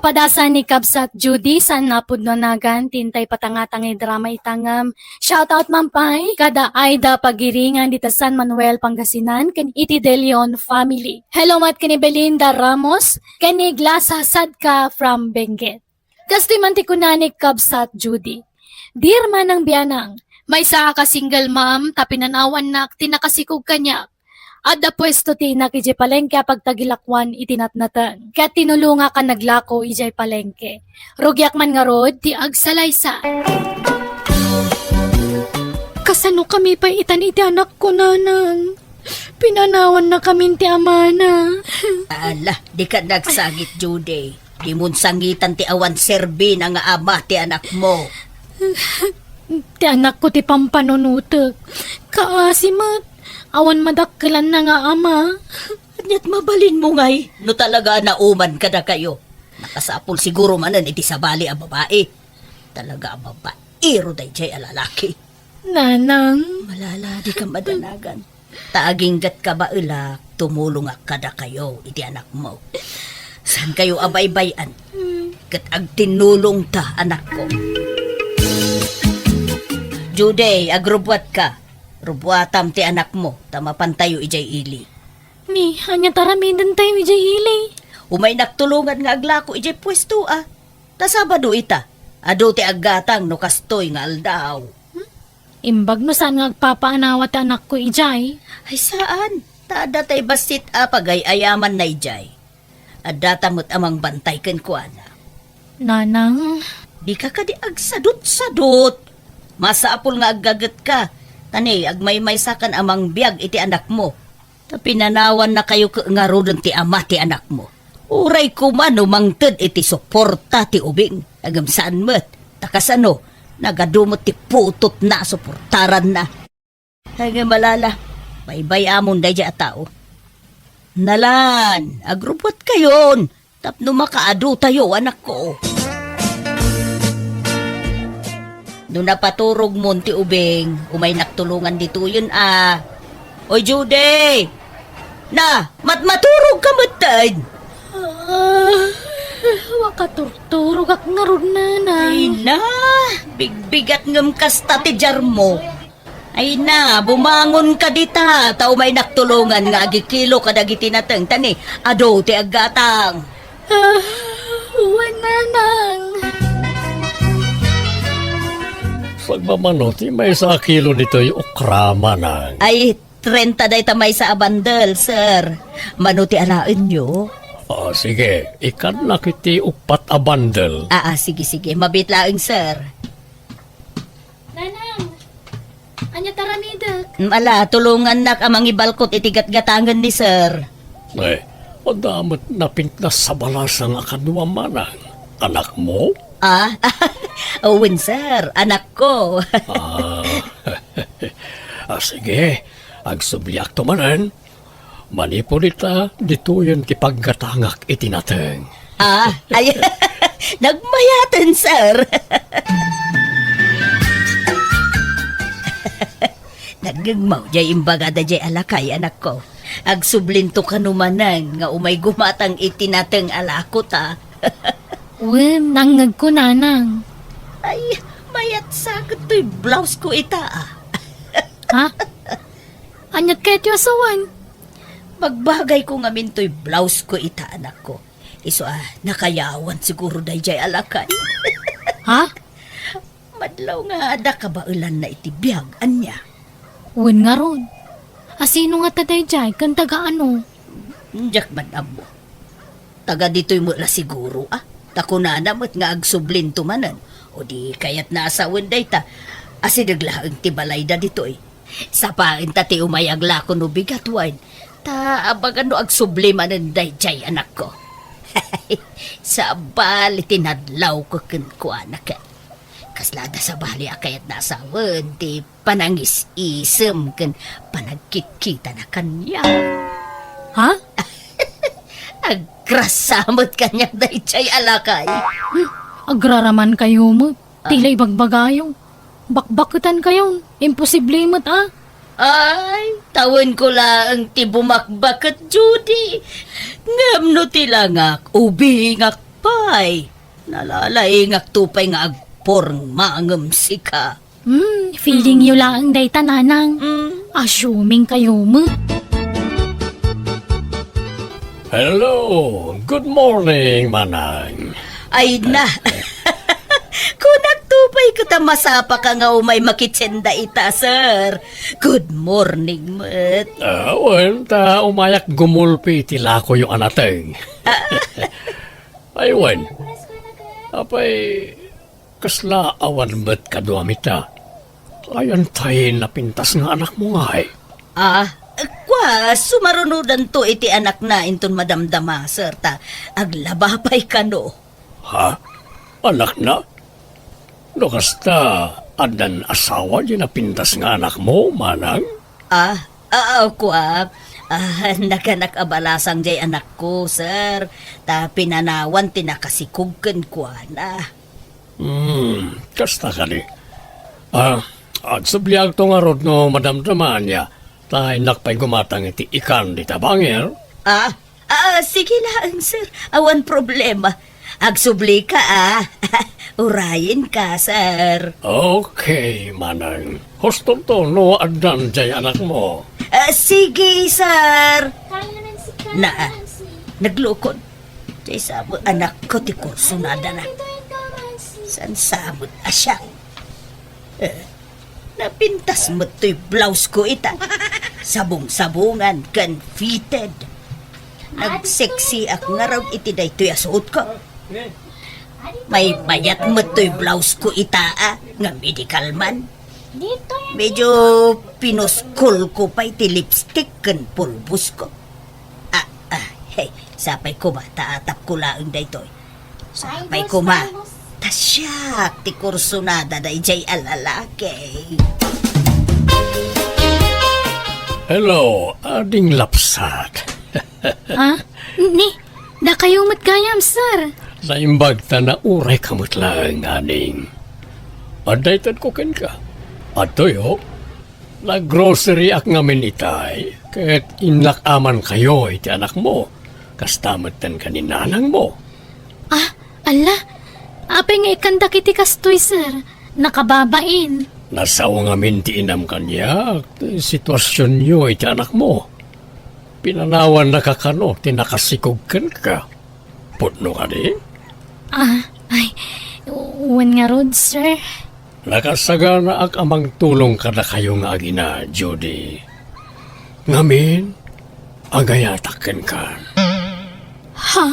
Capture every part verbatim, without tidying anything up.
Padasan ni Kabsat Judy, saan nga pudno nagan, ti intay patanga-tanga nga drama ita ngem. Shoutout man pay kada Aida Pagiringan dita San Manuel, Pangasinan, ken iti De Leon family. Hello met ken ni Belinda Ramos, ken ni Glasa Sadka from Benguet. Kastoy man ti kuna ni Kabsat Judy. Dear Manang Bianang, maysa a ka single mom, ta pinanawannak ti nakasikog kaniak. Adda puesto ti inak idiay palengke a pagtagilakuan iti natnateng. Ket tinulongak a naglako idiay palengke. Rugiak man ngarud ti agsalaysay. Kasano kami pay itan iti anakko, Nanang? Pinanawannakamin ti amana. Ala, dika nagsangit, Judy. Dimon sangitan ti awan serbina nga ama ti anakmo. Ti anakko ti pampanunotek. Kaasi met, awan madakkelanna nga ama. Ania't mabalinmo ngay no talaga a nauman kadakayo? Nakasapul siguro manen iti sabali a babai. Talaga a babaero daydiay a lalaki. Nanang. Malala, dika madanagan. Ta aginggat kabaelak, tumulongak kadakayo iti anakmo. Saankayo a baybay-an? Ket agtinnulongta, anakko. Judy, agrubbuatka. Rubbuatam ti anakmo, ta mapantayo idiay ili. Ni, ania ti aramidentayo idiay ili? Umaynak tulongan nga aglako idiay puesto a. Ta Sabado ita, adu ti aggatang no kastoy nga aldaw. Hmm? Imbag no saan nga agpapaanawa ti anakko idiay? Ay, saan. Ta adda tay bassit a pagay-ayamanna idiay. Addata met a mangbantay kenkuana. Nanang. Dika kadi agsadut-sadut. Masapul nga aggagetka. Ta ni, agmaymaysakan a mangbiag iti anakmo. Ta pinanawannakayo ket ngaruden ti ama ti anakmo. Uray koma no mangted iti suporta ti ubing, ngem saan met. Ta kasano, nagadu met ti putotna a suportaranna. Ngem malala, baybay-amon daydiay a tao. Nalan, agrubbuatkayon. Tapno makaadutayo, anakko. No napaturogmon ti ubing, umaynak tulongan ditoyen a. Oy, Judy! Na, matmaturog ka metten! Ah, makaturturogak ngarud, Nanang. Ay na, bigbigat ngem kasta ti diarmo. Ay na, bumangon ka dita, ta umaynak tulongan nga agikilo kadagiti nateng, ta ni, adu ti aggatang. Ah, wen, Nanang. Sagmamano ti maysa a kilo ditoy okra, Manang. Ay, trenta dayta maysa a bandel, sir. Mano ti alaenyo? Ah, sige, ikannak iti uppat a bandel. Ah, ah, sige, sige. Mabit laeng, sir. Nanang, ania ti aramidek? Mm, ala, tulongannak a mangibalkot iti gatgatangen ni sir. Ay, adda met napintas a balasa nga kaduam, Manang. Anakmo? Ah, wen, sir. Anakko. Ah, ah, sige. Agsubliakto manen. Manipud ita, ditoyen ti paggatangak iti nateng. Ah, ay, nagmayaten, sir. Nagngegmaw jay imbaga dayjay a lakay, anakko. Agsublinto kano manen nga umay gumatang iti nateng a lako ta. Wen, nangngegko, Nanang. Ay, mayat sa ket toy blouse ko ita, ah. Ha? Aniat kayatyo a sawen? Bagbagayko ngamin toy blouse ko ita, anakko. Isu a, nakayawan siguro dayjay a lakay. Ha? Madlaw nga adda kabaelanna iti biag, ania? Wen ngarud. A sino ngata dayjay, ken taga ano? Diak man ammo. Taga ditoy met la siguro, ah. Ta kunana met nga agsublinto manen. O di kayatna a sawen dayta. Asideg laeng ti balayda ditoy. Sapaen ta ti umay aglako no bigat wen. Ta abagan no agsubli manen dayjay, anakko. Sabali ti nadlawko kenkuana ket. Kasla adda sabali a kayatna a sawen ti panangis-isem ken panagkitkitana kaniak. Ha? Agrasa met kaniak dayjay a lakay. Agraramankayo met. Ah. Tila ibagbagayo. Bakbaketankayon. Imposible met, ah. Ay, tawenko laeng ti bumakbaket, Judy. Ngem no ti langak, ubingak Pay, nalalaingakto pay nga agporma ngem sika. Hmm, feeling yo laeng dayta, Nanang. Mm. Assuming kayo met. Hello, good morning, Manang. Ay na. Kunakto pay ket a masapaka nga umay makitsen dayta, sir. Good morning met. Ah, wen, ta umayak gumulpi iti lakoyo a nateng. Ay, wen. Apay, kasla awan met kaduami ta? Ayan tay napintas nga anakmo ngay? Ah, kua, sumarunodanto iti anakna inton madamdama, sir, ta aglaba pay kano. Ha? Anakna? No kasta, addan asawa di napintas nga anakmo, Manang? Ah, ah, kua, ah, naganak a balasang jay anakko, sir. Ta pinanawan ti nakasikog kenkuana. Hmm, kasta kadi. Ah, agsubliakto ngarud no madamdama ania, ta innak pay gumatang iti ikan dita bangir. Ah, ah, sige laeng, sir. Awan problema. Agsubli ka, ah. Urayen ka, sir. Okay, Manang. Hustonto no addan jay anakmo. Ah, sige, sir. Kaya, Nancy, kaya, Na, ah, Nancy. Naglukon. Jay sabet anakko ti kursunadana. Saan sabet a siak? Eh, napintas met toy blouse ko ita. Sabong-sabongan ken fitted. Nagseksiak ngarud iti daytoy a suotko. Maymayat met toy blouse ko ita, ah, nga medical man. Medyo pinuskol ko pay ti lipstick ken pulbos ko. Ah, ah, hey, sapay koma, ta atapko laeng daytoy. Sapay koma, ta siak ti kursunada dayjay a lalaki. Hello, ading lapsat. Ah, ni, dakayo met gayam, sir. Naimbag ta nauray ka met laeng, ading. Adda itedko kenka. Adtoy, oh. Naggroceryak ngamin itay, ket innak-aman kayo iti anakmo. Kasta metten ken ni nanangmo. Ah, ala, apay nga ikkandak iti kastoy, sir? Nakababain. Nasao ngamin ti inam kaniak, ti situasionyo iti anakmo. Pinanawannaka kano ti nakasikog kenka. Pudno kadi? Ah, ay, wen ngarud, sir. Nakasaganaak a mangtulong kadakayo nga agina, Judy. Ngamin, agayatak kenkan. Ha?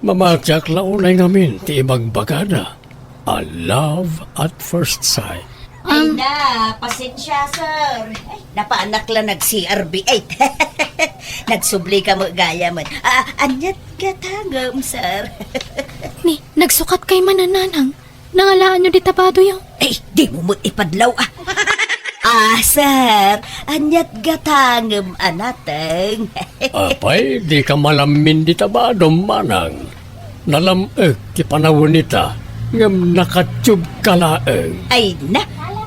Mamatiak la unay ngamin ti ibagbagada a love at first sight. Ay Um, na, pasensya, sir. Ay, napaanak la nag-C R B eight. Nagsubli ka met gayam. Ah, aniat gatangem, sir? Ni, nagsukat kay manananang. Nangalaanyo dita badoyo? Ay, dimo met ipadlaw, ah. Ah, sir, aniat gatangem a nateng? Apay, dika malammin dita badom, manang. Nalam-ek ti panawen ita, ngem nakatubka laeng. Ay na,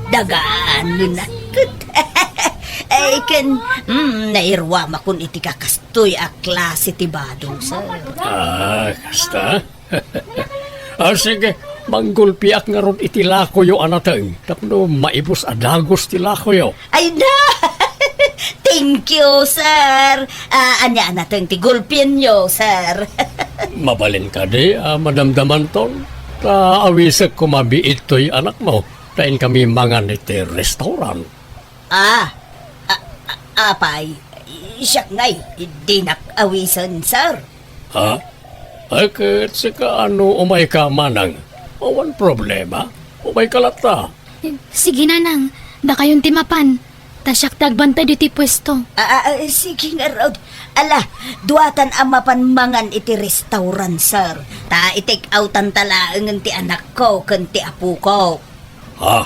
dagaan nga naket. Ay, ken, mm, nairuamakon iti kakastoy a klase ti badong, sir. Ah, kasta? Ah, sige, manggulpiak ngarud iti lakoyo a nateng tapno maibus a dagus ti lakoyo. Ay na! Thank you, sir. Ah, ania a nateng ti gulpienyo, sir? Mabalin kadi a madamdamanton? Ta awisek koma biit toy anakmo, ta inkami mangan iti restaurant. Ah, a-, a-, apay, siak ngay, dinak awisen, sir. Ha? Ay, ket sika no umayka, manang? Awan problema. Umayka latta. Sige, nanang. Dakayon ti mapan. Ta siak ti agbantay ditoy puesto. Ah, ah, ah, sige ngarud. Ala, duatan a mapan mangan iti restaurant, sir. Ta i-take outan ta laengen ti anakko ken ti apoko. Ha?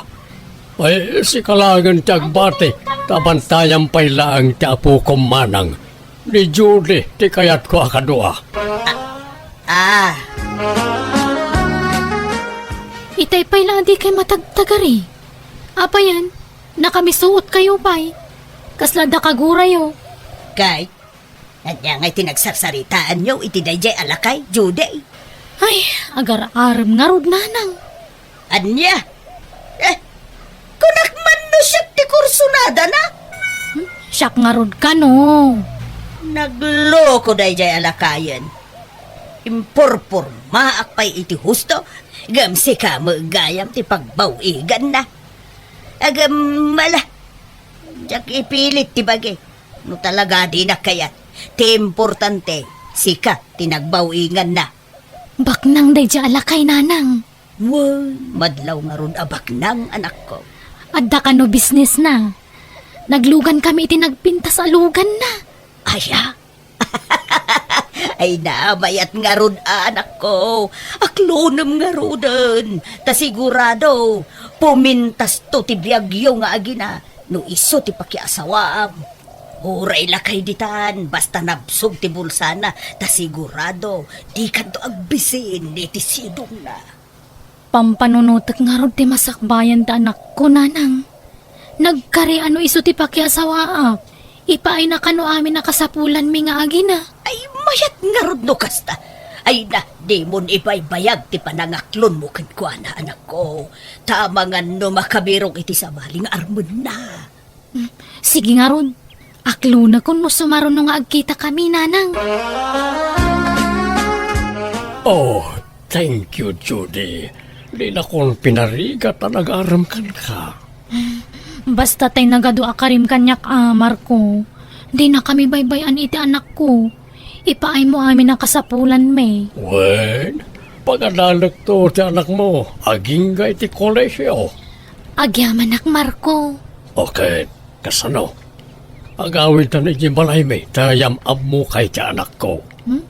Ay, sika laengen ti agbati, ta bantayan pay laeng ti apokom, manang. Ni Judy ti kayatko a kadua. Ah. Itay pay la a dikay matagtagari. Apayan, nakamisuot kayo pay. Kasla da kagurayo. Kay, ania ngay ti nagsarsaritaanyo iti daydiay a lakay, Judy? Ay, agar-arem ngarud, nanang. Ania? Eh, kunak man no siak ti kursunadana? Hmm? Siak ngarud kano. Nagloko daydiay a lakayen. Impurpurmaak pay iti husto, ngem sika met gayam ti pagbaw-iganna. Agam mala, diak ipilit ti bagi. No talaga dinak kayat, ti importante, sika ti nagbaw-iganna. Baknang daydiay a lakay, nanang. Wen, madlaw ngarud a baknang, anakko. Adda kano bisnesna? Naglugan kami iti nagpintas a luganna. Aya? Ay na, mayat ngarud, anakko. Aklonem ngaruden. Ta sigurado, pumintasto ti biagyo nga agina no isu ti pakiasawaam. Uray lakay ditan, basta nabsog ti bulsana, ta sigurado, dikanto agbisin iti sidongna. Pampanunotek ngarud ti masakbayan ti anakko, nanang. Nagkari a no isu ti pakiasawaak. Ipaayna kano amin a kasapulanmi nga agina. Ay, mayat ngarud no kasta. Ay na, dimon ibaybayag ti panangaklonmo kenkuana, anakko. Ta amangan no makabirok iti sabali nga armenna. Hmm, sige ngarud. Aklonakon no sumaruno nga agkitakami, nanang. Oh, thank you, Judy. Dinakon pinarigat a nagarem kenka. Basta tay nagadu a karim kaniak a, Marco. Dinakami baybay-an iti anakko. Ipaaymo amin a kasapulanmi. Wen, pagadalekto ti anakmo, agingga iti kolehio. Agyamanak, Marco. Okay, kasano? Agawidtan idiay balaymi, ta yam-ammokay ti anakko. Hmm?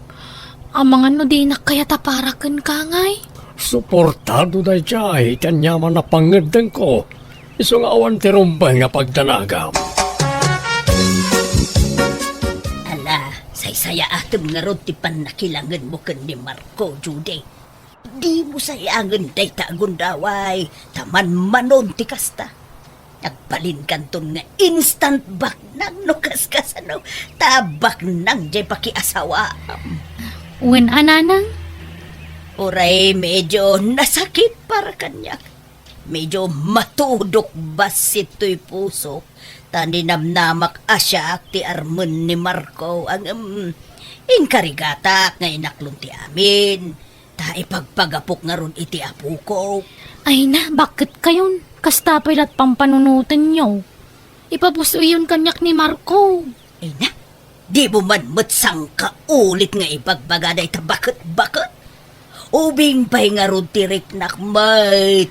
Amangan no dinak kayat a para kenka, ngay? Suportado daydiay iti aniaman a pangngeddengko. Isu nga awan ti rumbeng nga pagdanagam. Ala, saysayaatem ngarud ti pannakilangenmo ken ni Marco, Judy. Dimo sayangen dayta a gundaway, ta manmanon ti kasta. Nagbalinkanton nga instant baknang no kaskasano, ta baknang diay pakiasawaam. Wen a, nanang? Uray medyo nasakit para kaniak. Medyo matudok bassit toy pusok, ta ninamnamak a siak ti armen ni Marco, ngem inkarigatak nga inaklon ti amin, ta ipagpagapok ngarud iti apokok. Ay na, bakket kayon? Kasta pay la't pampanunotenyo. Ipabus-oyon kaniak ni Marco. Ay na, dimo man met sangkaulit nga ibagbaga dayta baket-baket? Ubing pay ngarud ti riknak met.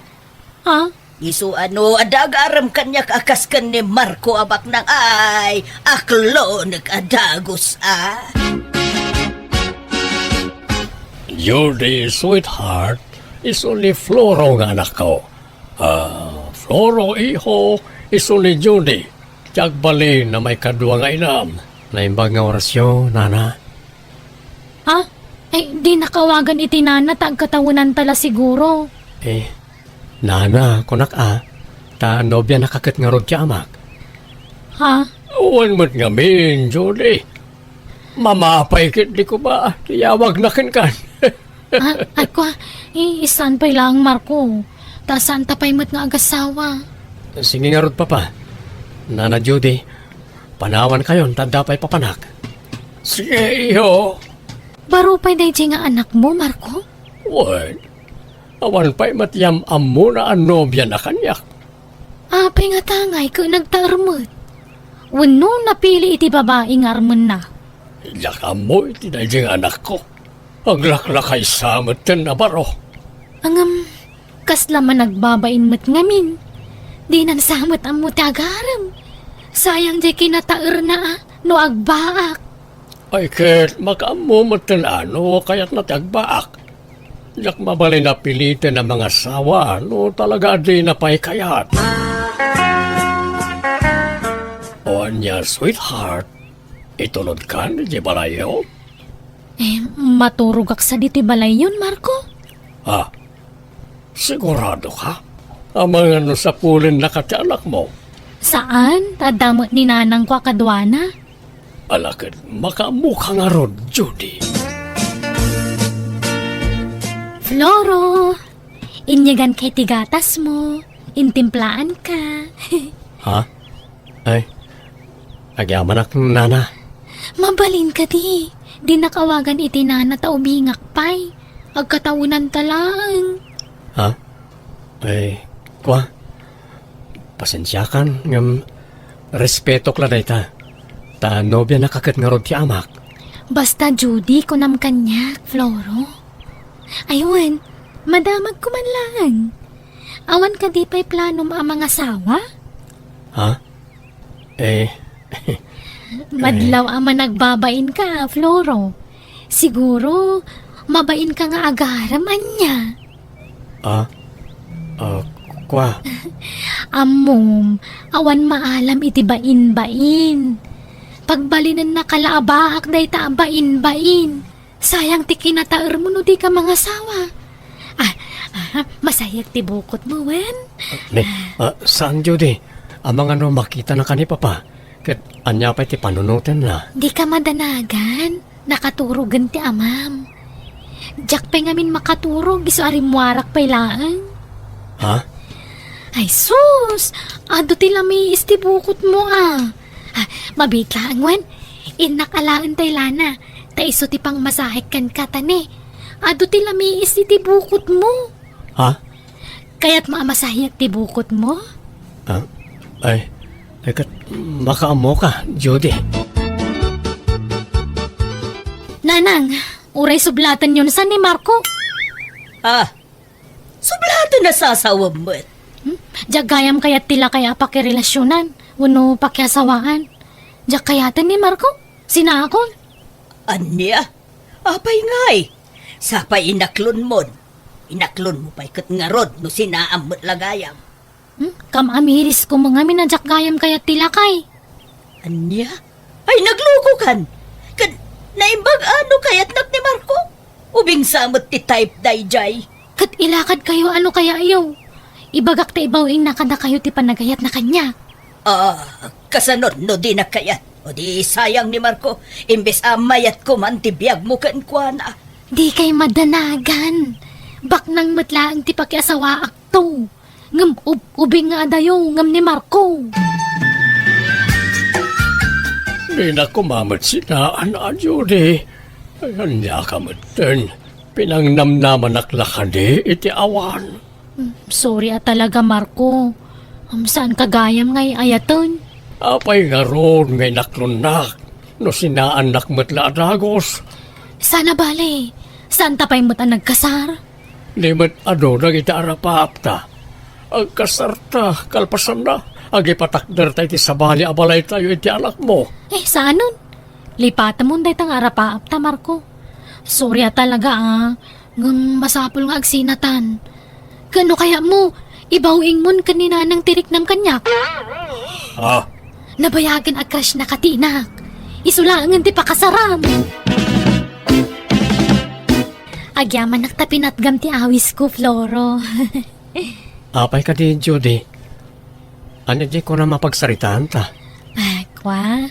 Ha? Isu a no adda agarem kaniak a kas ken ni Marco a baknang, ay, aklonek a dagus a. Judy, sweetheart, isu ni Floro nga anakko. Ah, Floro, iho, isu ni Judy. Ti agbalin a maikadua nga inam. Naimbag nga orasyo, nana. Ha? Ay, dinak awagan iti nana ta agkatawenanta la siguro. Eh, nana, kunak a, ta nobianak a ket ngarud ti amak. Ha? Wen met ngamin, Judy. Mamapay ket di ko ba, ti awagna kenkan. Ah, ay, kua, eh, saan pay laeng, Marco? Ta saanta pay met nga agasawa. Sige ngarud, Papa. Nana Judy, panawankayon ta adda pay papanak. Sige, iho. Baro pay daydiay nga anakmo, Marco? Wen, awan pay met yam-ammona a nobiana kaniak. Apay nga tangay ket nagtaer met? Wenno napili iti babai nga armenna? Diak ammo iti daydiay nga anakko. Aglaklakaysa metten a baro. Ngem, kasla managbabain met ngamin. Dinan sa met ammo ti agarem. Sayang diay kinataerna a no agbaak. Ay ket, makaammo metten a no kayatna ti agbaak. Diak mabalin a piliten a mangasawa no talaga a dina pay kayat. O ania, sweetheart, itulodkan idiay balayyo? Eh, maturogak sadi ti balayyon, Marco. Ah, sigurado ka? Amangan no sapulennaka ti anakmo? Saan, ta adda met ni nanangko a kaduana. Ala ket makaammoka ngarud, Judy. Floro, inyeganka iti gatasmo, intimplaanka. Ha? Ay, agyamanak, nana. Mabalin kadi, dinak awagan iti nana ta ubingak pay. Agkatawenanta laeng. Ha? Ay, kua, pasensiakan, ngem respetok la dayta. Ta nobianak a ket ngarud ti amak. Basta Judy, kunam kaniak, Floro. Ay wen, madamagko man laeng. Awan kadi pay planom a mangasawa? Ha? Eh. Madlaw a managbabainka, Floro. Siguro, mabainka nga agarem, ania? Ah? Ah, kua? Ammom, awan maalam iti bain-bain. Pagbalinennaka la a baak dayta a bain-bain. Sayang ti kinataermo no dika mangasawa. Ah, ah, masayak ti bukotmo, wen? Ne, ah, saan, Judy? Amangan no makitanaka ni Papa, ket ania pay ti panunotenna? Dika madanagan. Nakaturogen ti amam. Diak pay ngamin makaturog, isu a rimmuarak pay laeng. Ha? Ay sus! Adu ti lamiis ti bukotmo, a. Ah, mabiit laeng wen. Innak alaen tay lana, ta isu ti pangmasahek kenka ta ne. Adu ti lamiis iti bukotmo. Ha? Kayatmo a masahiak ti bukotmo? Ah, ay, ay, ket makaammoka, Judy. Nanang, uray sublatenyon sa ni Marco. Ah, sublaten a sasawem met. Hmm? Diak gayam kayat ti lakay a pakirelasionan wenno pakiasawaan. Diak kayaten ni Marco. Sinaakon. Ania? Apay ngay? Sapay inaklonmon. Inaklonmo pay ket ngarud no sinaam met la gayam. Hmm? Kam-amirisko met ngamin a diak gayam kayat ti lakay. Ania? Ay, naglukokan. Ket naimbag a no kayatnak ni Marco? Ubing sa met ti type daydiay. Ket ilakadkayo a no kayatyo. Ibagak ta ibaw-ingna kadakayo ti panagayatna kaniak. Ah, kasano no dinak kayat? O di sayang ni Marco, imbes a mayatko man ti biagmo kenkuana. Dikay madanagan. Baknang met laeng ti pakiasawaakto. Ngem ub-, ubing nga adayo ngem ni Marco. Dinak koma met sinaan a, Judy. Ay, ania ka metten? Pinangnamnamanak la kadi iti awan? Mm, sorry a talaga, Marco. Um, saan ka gayam nga ay-ayaten? Apay ngarud nga inaklonnak no sinaannak met la a dagus? Saan a bale, saanta pay met a nagkasar? Di met adu dagiti arapaapta. Agkasarta, kalpasanna, agipatakderta iti sabali a balaytayo iti anakmo. Eh, saanon? Lipatemon dayta nga arapaapta, Marco. Sorry a talaga, a. Ngem masapul nga agsinatan. Ket no kayatmo, ibaw-ingmon ken ni Nanang ti riknam kaniak. Ah. Nabayagen a crush na katinak. Isu laengen ti pakasaram. Agyamanak ta pinatgam ti awisko, Floro. Apay kadi, Judy? Ania diay kunam a pagsaritaanta? Ah, kua,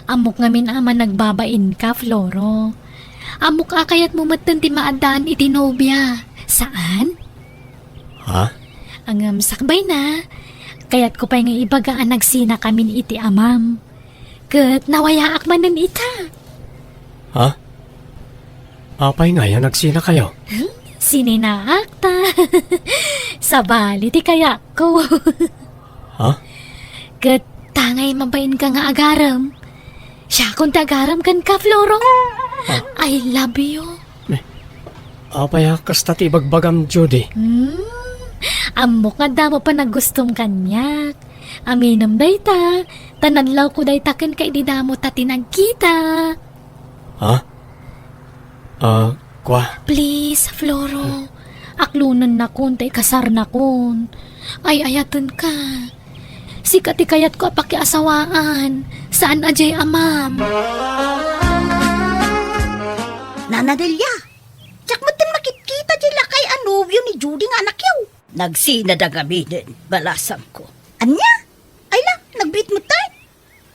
ammok ngamin a managbabainka, Floro. Ammok a kayatmo metten ti maaddaan iti nobia. Saan? Ha? Ngem sakbayna, kayatko pay nga ibaga a nagsinakamin iti amam. Ket nawayaak manen ita. Ha? Apay ngay a nagsinakayo? Hmm? Sininaak ta. Sabali ti kayatko. Ha? Ket ta ngay mabainka nga agarem. Siakon ti agarem kenka, Floro. Ah. I love you. Eh, apay a kasta ti ibagbagam, Judy? Hmm, ammok nga adda mo panagustom kaniak. Aminem dayta, ta nadlawko dayta kenka idi damo ta ti nagkita. Ha? Ah, kua? Please, Floro, aklonennakon ta ikasarnakon. Ay-ayatenka. Sika ti kayatko a pakiasawaan, saan a diay amam. Nana Delia, diak metten makitkita ti lakay a nobio ni Judy nga anakyo. Nagsinada ngaminen, balasangko. Ania? Ay la, nagbiit metten.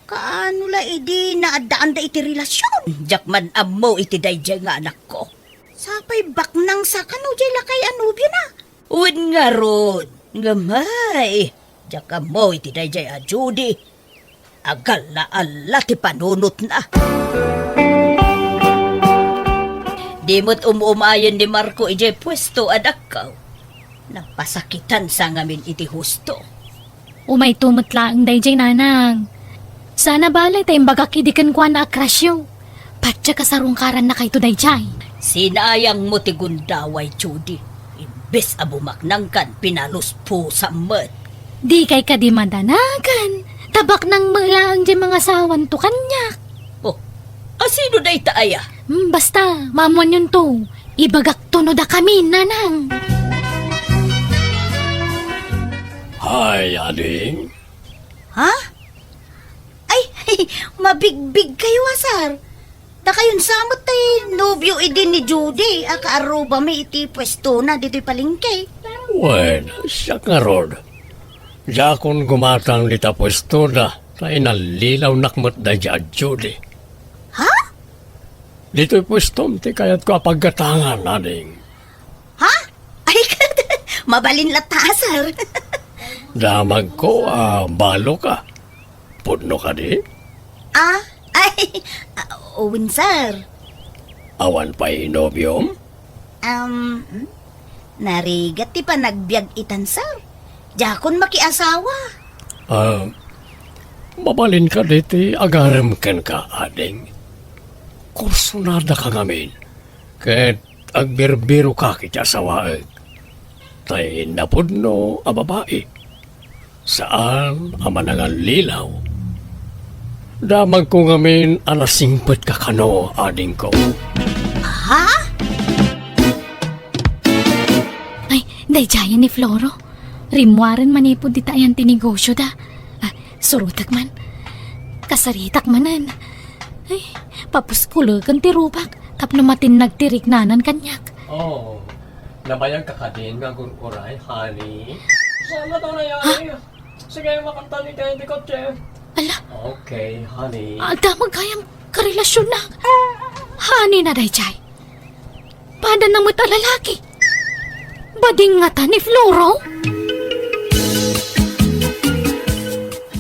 Kaano la idi naaddaanda iti relasion? Diak man ammo iti daydiay nga anakko. Sa pay baknang sa kano jay lakay a nobiona. Wen ngarud, ngem ay, diak ammo iti dayjay a Judy. Agalla-alla ti panunotna. Di met um-umayen ni Marco idiay puesto a dakkaw. Napasakitan sa ngamin iti husto. Umayto met laeng dayjay, nanang. Sana bale ta imbagak idi kenkuana a crushyo. Patyak a sarungkarannakayto dayjay. Sinayangmo ti gundaway, Judy. Imbes a bumaknangkan, pinaluspusam met. Dikay kadi madanagan. Ta baknang met laeng diay mangasawanto kaniak. Oh, asino dayta aya? Hmm, basta, maammoanyonto. Ibagakto no dakami, nanang. Hay, ading. Ha? Ay, mabigbigkayo a, sir. Dakayon sa met ti nobio idi ni Judy a kaarrubami iti puestona ditoy palengke. Wen, siak ngarud. Diakon gumatang dita puestona, ta inallilawnak met daydi a Judy. Ha? Ditoy puestom ti kayatko a paggatangan, ading. Ha? Ay, mabalin latta, sir. Damagko a balo ka. Pudno kadi? Ah, ay, ah, wen, sir. Awan pay nobiom? Um, hmm? Narigat ti panagbiag itan, sir. Diakon makiasawa. Ah, mabalin kadi ti agarem kenka, ading? Kursunada ka ngamin, ket agbirbiroka iti asawaek. Tay napudno a babai. Saan a manangallilaw. Damagko ngamin a nasingpetka kano, adingko. Ha? Ay, daydiayen ni Floro. Rimmuaren manipud dita ayan ti negosyoda. Ah, surotek man. Kasaritak manen. Ay, papuskuleken ti rubak tapno matinnag ti riknanan kaniak. Oh, nabayagka kadin nga agur-uray, honey? Salamat, honey, honey. Sige, makantan iti, iti kotse. Ala. Okay, honey. Adda met gayam karelasionnak. Honey na daydiay. Padana met a lalaki. Bading ngata ni Floro?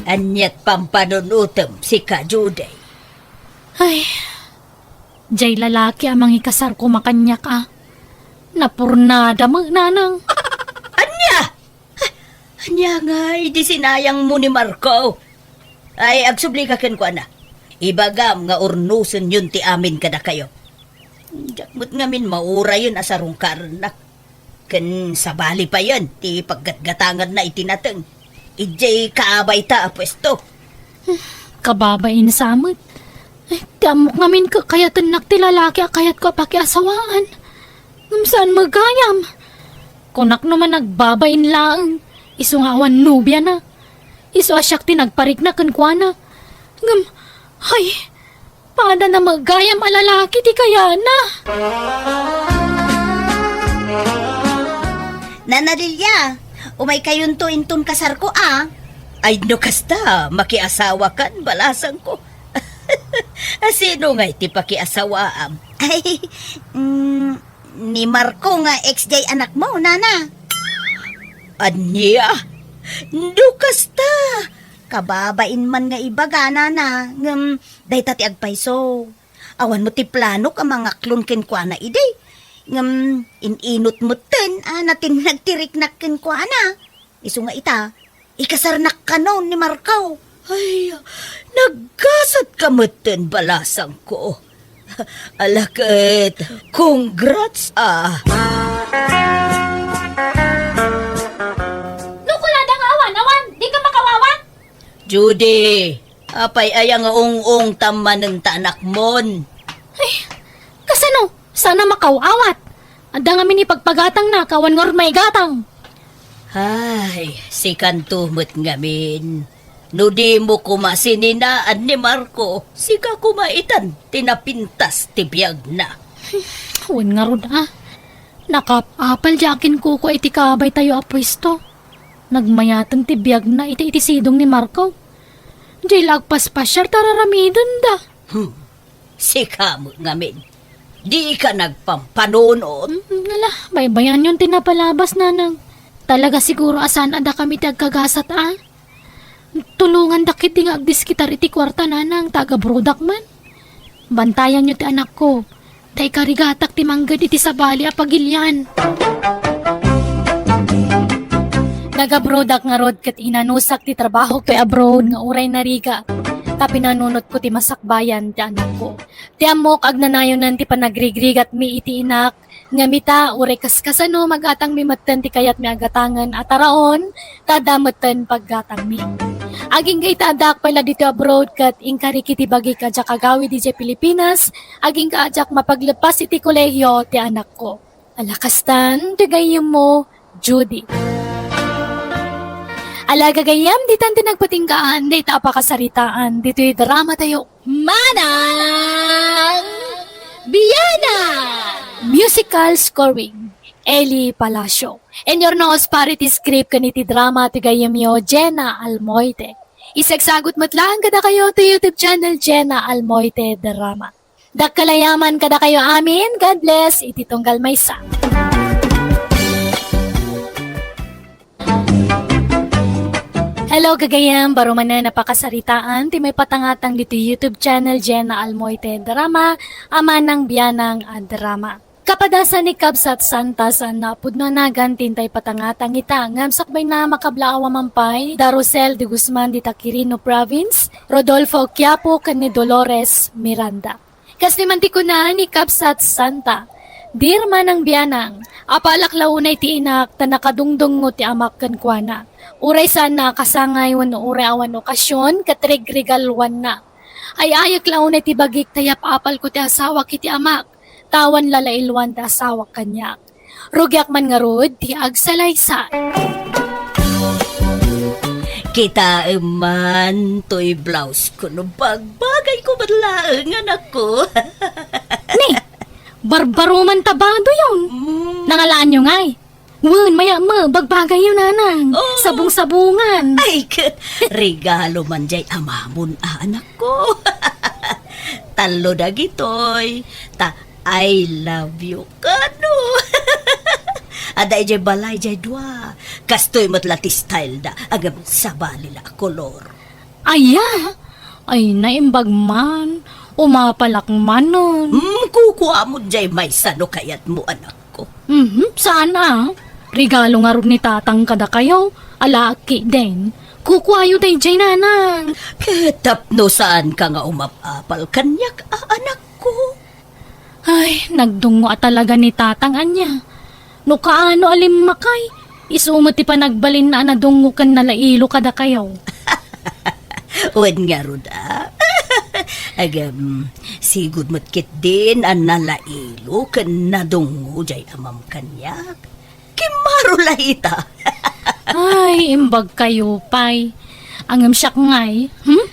Aniat pampanunutem, sika, Judy? Ay, jay lalaki a mangikasar koma kaniak a. Napurnada met, nanang. Ania? Ania ngay idi sinayangmo ni Marco? Ay, agsublika kenkuana. Ibagam nga urnosenyon ti amin kadakayo. Diak met ngamin maurayen a sarungkarennak. Ken sabali payen ti paggatgatanganna iti nateng idiay kaabayta a puesto. Kababain sa met. Ay, ti ammok ngamin kakayatennak ti lalaki a kayatko a pakiasawaan. Ngem saan met gayam. Kunak no man agbabain laeng, isu nga awan nobiana. Isu a siak ti nagparikna kenkuana. Ngem, ay, padana met gayam a lalaki ti kayana. Nana Lilia, umaykayonto inton kasarko a. Ay, no kasta, makiasawakan, balasangko. Sino ngay ti pakiasawaam? Ay, mm, ni Marco nga ex jay anakmo, nana. Ania? No kasta, kababain man nga ibaga, nana, ngem dayta ti agpayso. Awan met ti planok a mangaklon kenkuana idi. Ngem in-inut metten a natinnag ti riknak kenkuana. Isu nga ita, ikasarnak kano ni Marco. Ay, naggasat ka metten, balasangko. Ala ket, congrats, ah. No kunada nga awan, awan, di ka makawawat? Judy, apay aya nga ung-ungtam manen ta anakmon? Ay, kasano? Sana makaw-awat. Adda ngamin ipagpagatangna, kawan ngarud maigatang. Ay, sikanto met ngamin. No dimo koma sininaan ni Marco, sika koma itan ti napintas ti biagna. Wen ngarud a. Nakaap-apal diay akinkukua iti kabaytayo a puesto. Nagmayaten ti biagna iti, iti sidong ni Marco. Diay la agpaspasiar ta ar-aramidenda. Hmm. Sika met ngamin. Dika nagpampanunot. Mm, ala, baybayanyon ti napalabas, nanang. Talaga siguro a saan a dakami ti agkagasat, a? Tulongandak iti nga agdiskitar iti kuarta, nanang, ta agabrodak man. Bantayanyo ti anakko. Ta ikarigatak ti mangged iti sabali a pagilian. Nagabrodak ngarud ket inanusak ti trabahok toy abroad nga uray narigat. Ta pinanunotko ti masakbayan ti anakko. Ti ammok agnanayonan ti panagrigrigatmi iti inak, ngem ita, uray kaskasano, magatangmi metten ti kayatmi a gatangen a taraon, ta adda metten paggatangmi. Agingga ita, addaak pay la ditoy abroad ket inkarik iti bagik a diak agawid idiay Pilipinas, agingga a diak mapagleppas iti kolehio ti anakko. Ala kastan, ti gayyemmo, Judy. Ala gagayyem, ditan ti nagpatinggaan dayta a pakasaritaan ditoy drama tayo. Manang Biana! Musical scoring, Eli Palacio. And your nose para iti script ken iti drama ti gayyemyo, Jenna Almoite. Isagsagut met laeng kadakayo ti YouTube channel Jenna Almoite Drama. Dakkel a yaman kadakayo amin. God bless iti tunggal maysa. Hello, gagayyem, baro manen a pakasaritaan ti maipatangatang ditoy YouTube channel Jenna Almoite Drama, a manang bianang a drama. Kapadasan ni Kabsat Santa, saan a pudno a nagan ti intay patangatang ita, ngem sakbayna, makablaawa man pay da Rosel de Guzman dita Quirino Province, Rodolfo Quiapo, ken ni Dolores Miranda. Kas ni man ti kuna ni Kabsat Santa, "Dear manang bianang, apalak la unay ti inak ta nakadungdungngo ti amak kenkuana. Uray saanna a kasangay wenno uray awan okasion ket rigrigaluanna. Ay-ayek la unay ti bagik ta yap-apalko ti asawak iti amak, ta awan lalailuan ti asawak kaniak. Rugiak man ngarud ti agsalaysay." Kitaem man toy blouse ko no bagbagayko met laeng, anakko. Ni, barbaro man ta badoyon. Mm. Nangalaanyo ngay? Wen, maya met, bagbagayyo, nanang. Oh. Sabong-sabongan. Ay, ket, regalo man jay amamon, anakko. Tallo dagitoy. Ta I love you kano. Adda idiay balay jay dua. Kastoy met la ti style da, ngem sabali la a kolor. Aya? Ay, naimbag man. Umapalak manen. Hmm, kukuamon jay maysa no kayatmo, anakko. Mhm, saan a? Regalo ngarud ni tatang kadakayo, alaak ketdin. Kukuayo dayjay, nanang. Ket tapno saanka nga umap-apal kaniak, a, anakko? Ay, nagdungngo a talaga ni tatang ania. No kaano a limmakay, isu met ti panagbalinna a nadungngo ken nalailo kadakayo. Wen ngarud a. Agem, sigud met ketdin a nalailo ken nadungngo jay amam kaniak. Kimmaro la ita. Ay, imbag kayo pay. Ngem siak ngay, hmm?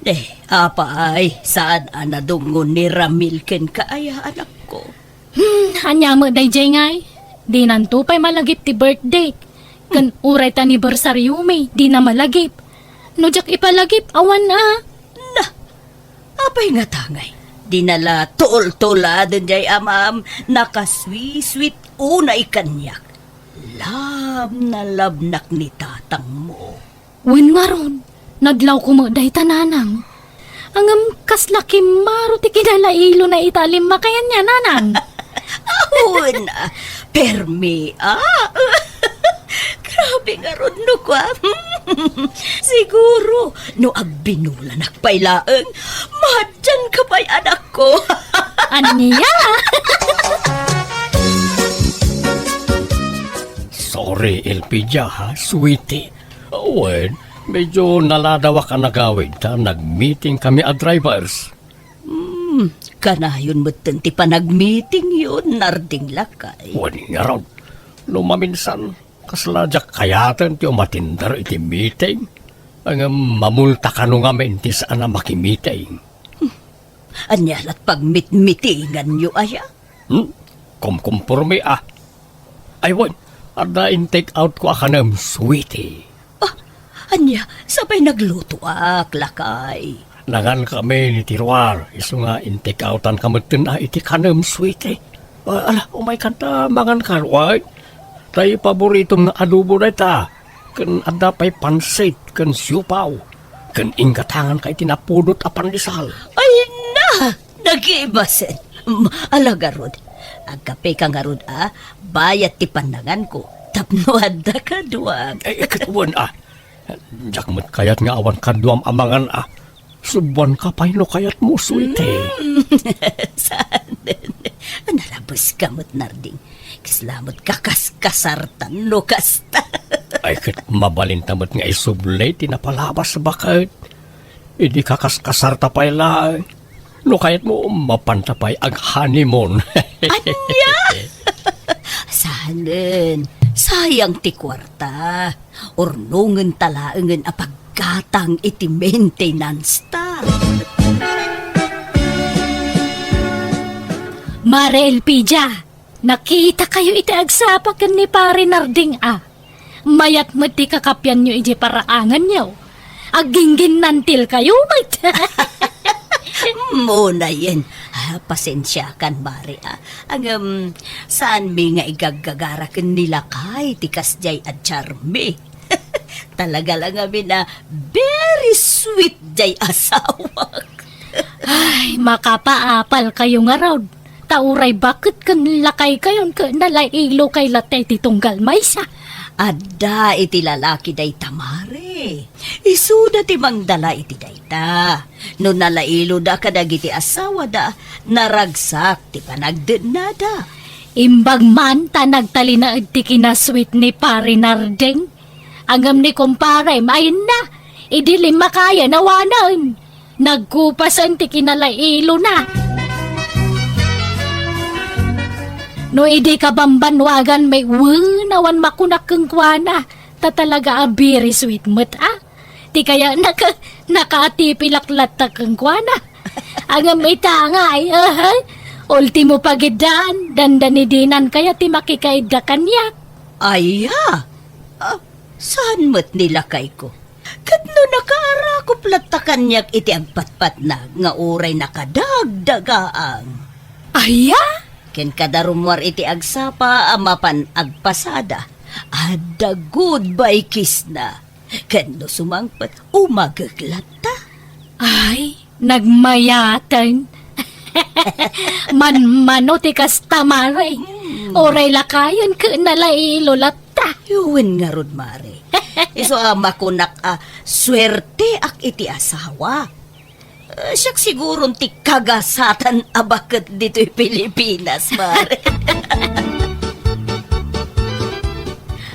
Eh, apay, saan a nadungngo ni Ramil kenka aya, anakko? Hmm, ania met dayjay ngay? Dinanto pay malagip ti birthday. Ken uray ti anniversaryomi, dina malagip. No diak ipalagip, awan a. Na, apay ngata ngay? Dina la tultuladen jay amam, nakasweet-sweet unay kaniak. Love na love nak ni tatangmo. Wen ngarud, nadlawko met dayta, nanang. Ngem kasla kimmaro ti kinalailona ita a limmakay ania, nanang. Awan, permi, a. Grabe ngarud no kua. Siguro, no agbinulanak pay laeng, madianka pay, anakko. Ania? Sorry, Elpidia, ha, sweetie. Wen, medyo naladawak a nagawid ta nagmeeting kami a drivers. Hmm, kanayon metten ti panagmeetingyo, narding lakay. Wen ngarud, no maminsan, kasla diak kayaten ti umatender iti meeting. Ngem mamulta kano ngamin ti saan a makimeeting. Hmm, ania lat pagmitmitinganyo aya? Hmm? Kumkumpormi a. Ay, wen, adda in-take out ko a kanem, sweetie. Ah, ania, sabay naglutoak, lakay. Nangankami ni Tiruar, isu nga intikawtanka metten a iti kanem, Suiti. Ah, ala, umaykan ta mangankan, wen? Tay paboritom nga adobo dayta, ken adda pay pansit ken siopaw, ken inggatanganka iti napudot a pandesal. Ay na! Nagimasen. Mm, ala garud. Agkapeka ngarud a, bayat ti pannanganko. Tapno adda kaduak. Ay, ket wen a. Diak met kayat nga awan kaduam a mangan a. Subuanka pay no kayatmo, Suiti. Mm. Saan? Narabeska met, Narding. Kasla met kakaskasartan no kasta. Ay, ket mabalinta met nga isubli ti napalabas baket. Idi kakaskasarta pay laeng. No kayatmo, mapanta pay ag-honeymoon. Ania? Sanen, sayang ti kuarta. Urnongenta laengen a paggatang iti maintenance ta. Mare Elpidia, nakitakayo iti agsapa ken ni Pare Narding a. Mayat met ti kakapianyo idiay paraanganyo. Aggingginnantilkayo met. Unayen, ah, pasensiakan, Mare, ah. Ngem, saanmi nga igaggagara ken ni lakay ti kasdiay a charmi. Talaga la ngamin a very sweet diay asawak. Ay, makapaapalkayo ngarud. Ta uray baket ken lakaykayon ket nalailokay latta iti tunggal maysa. Adda iti lalaki dayta, Mare. Isuda ti mangdala iti dayta. No nalailoda kadagiti asawada, naragsak ti panagdennada. Imbag man ta nagtalinaed ti kinasweet ni Pare Narding. Ngem ni kumparem, ay na, idi limmakayen awanen. Nagkupasen ti kinalailona. No idi kabambanwagan met, wen, awan makunak kenkuana, ta talaga a very sweet met a. Ti kayatna ket nakaatipilak latta kenkuana. Ngem ita ngay, aha, ultimo pagiddan, dandani dinan kayat ti makikaidda kaniak. Aya? Ah, saan met ni lakayko? Ket no nakaarakup latta kaniak iti agpatpatnag nga uray nakadagdagaang. Aya? Ken kada rummuar iti agsapa a mapan agpasada, adda goodbye kissna. Ken no sumangpet, umagek latta. Ay, nagmayaten. Manmano ti kasta, Mare. Hmm. Uray lakayen ket nalailo latta. Wen ngarud, Mare. Isu a makunak a suerteak iti asawa. Eh, siak siguron ti kagasatan a baket ditoy Pilipinas, Mare.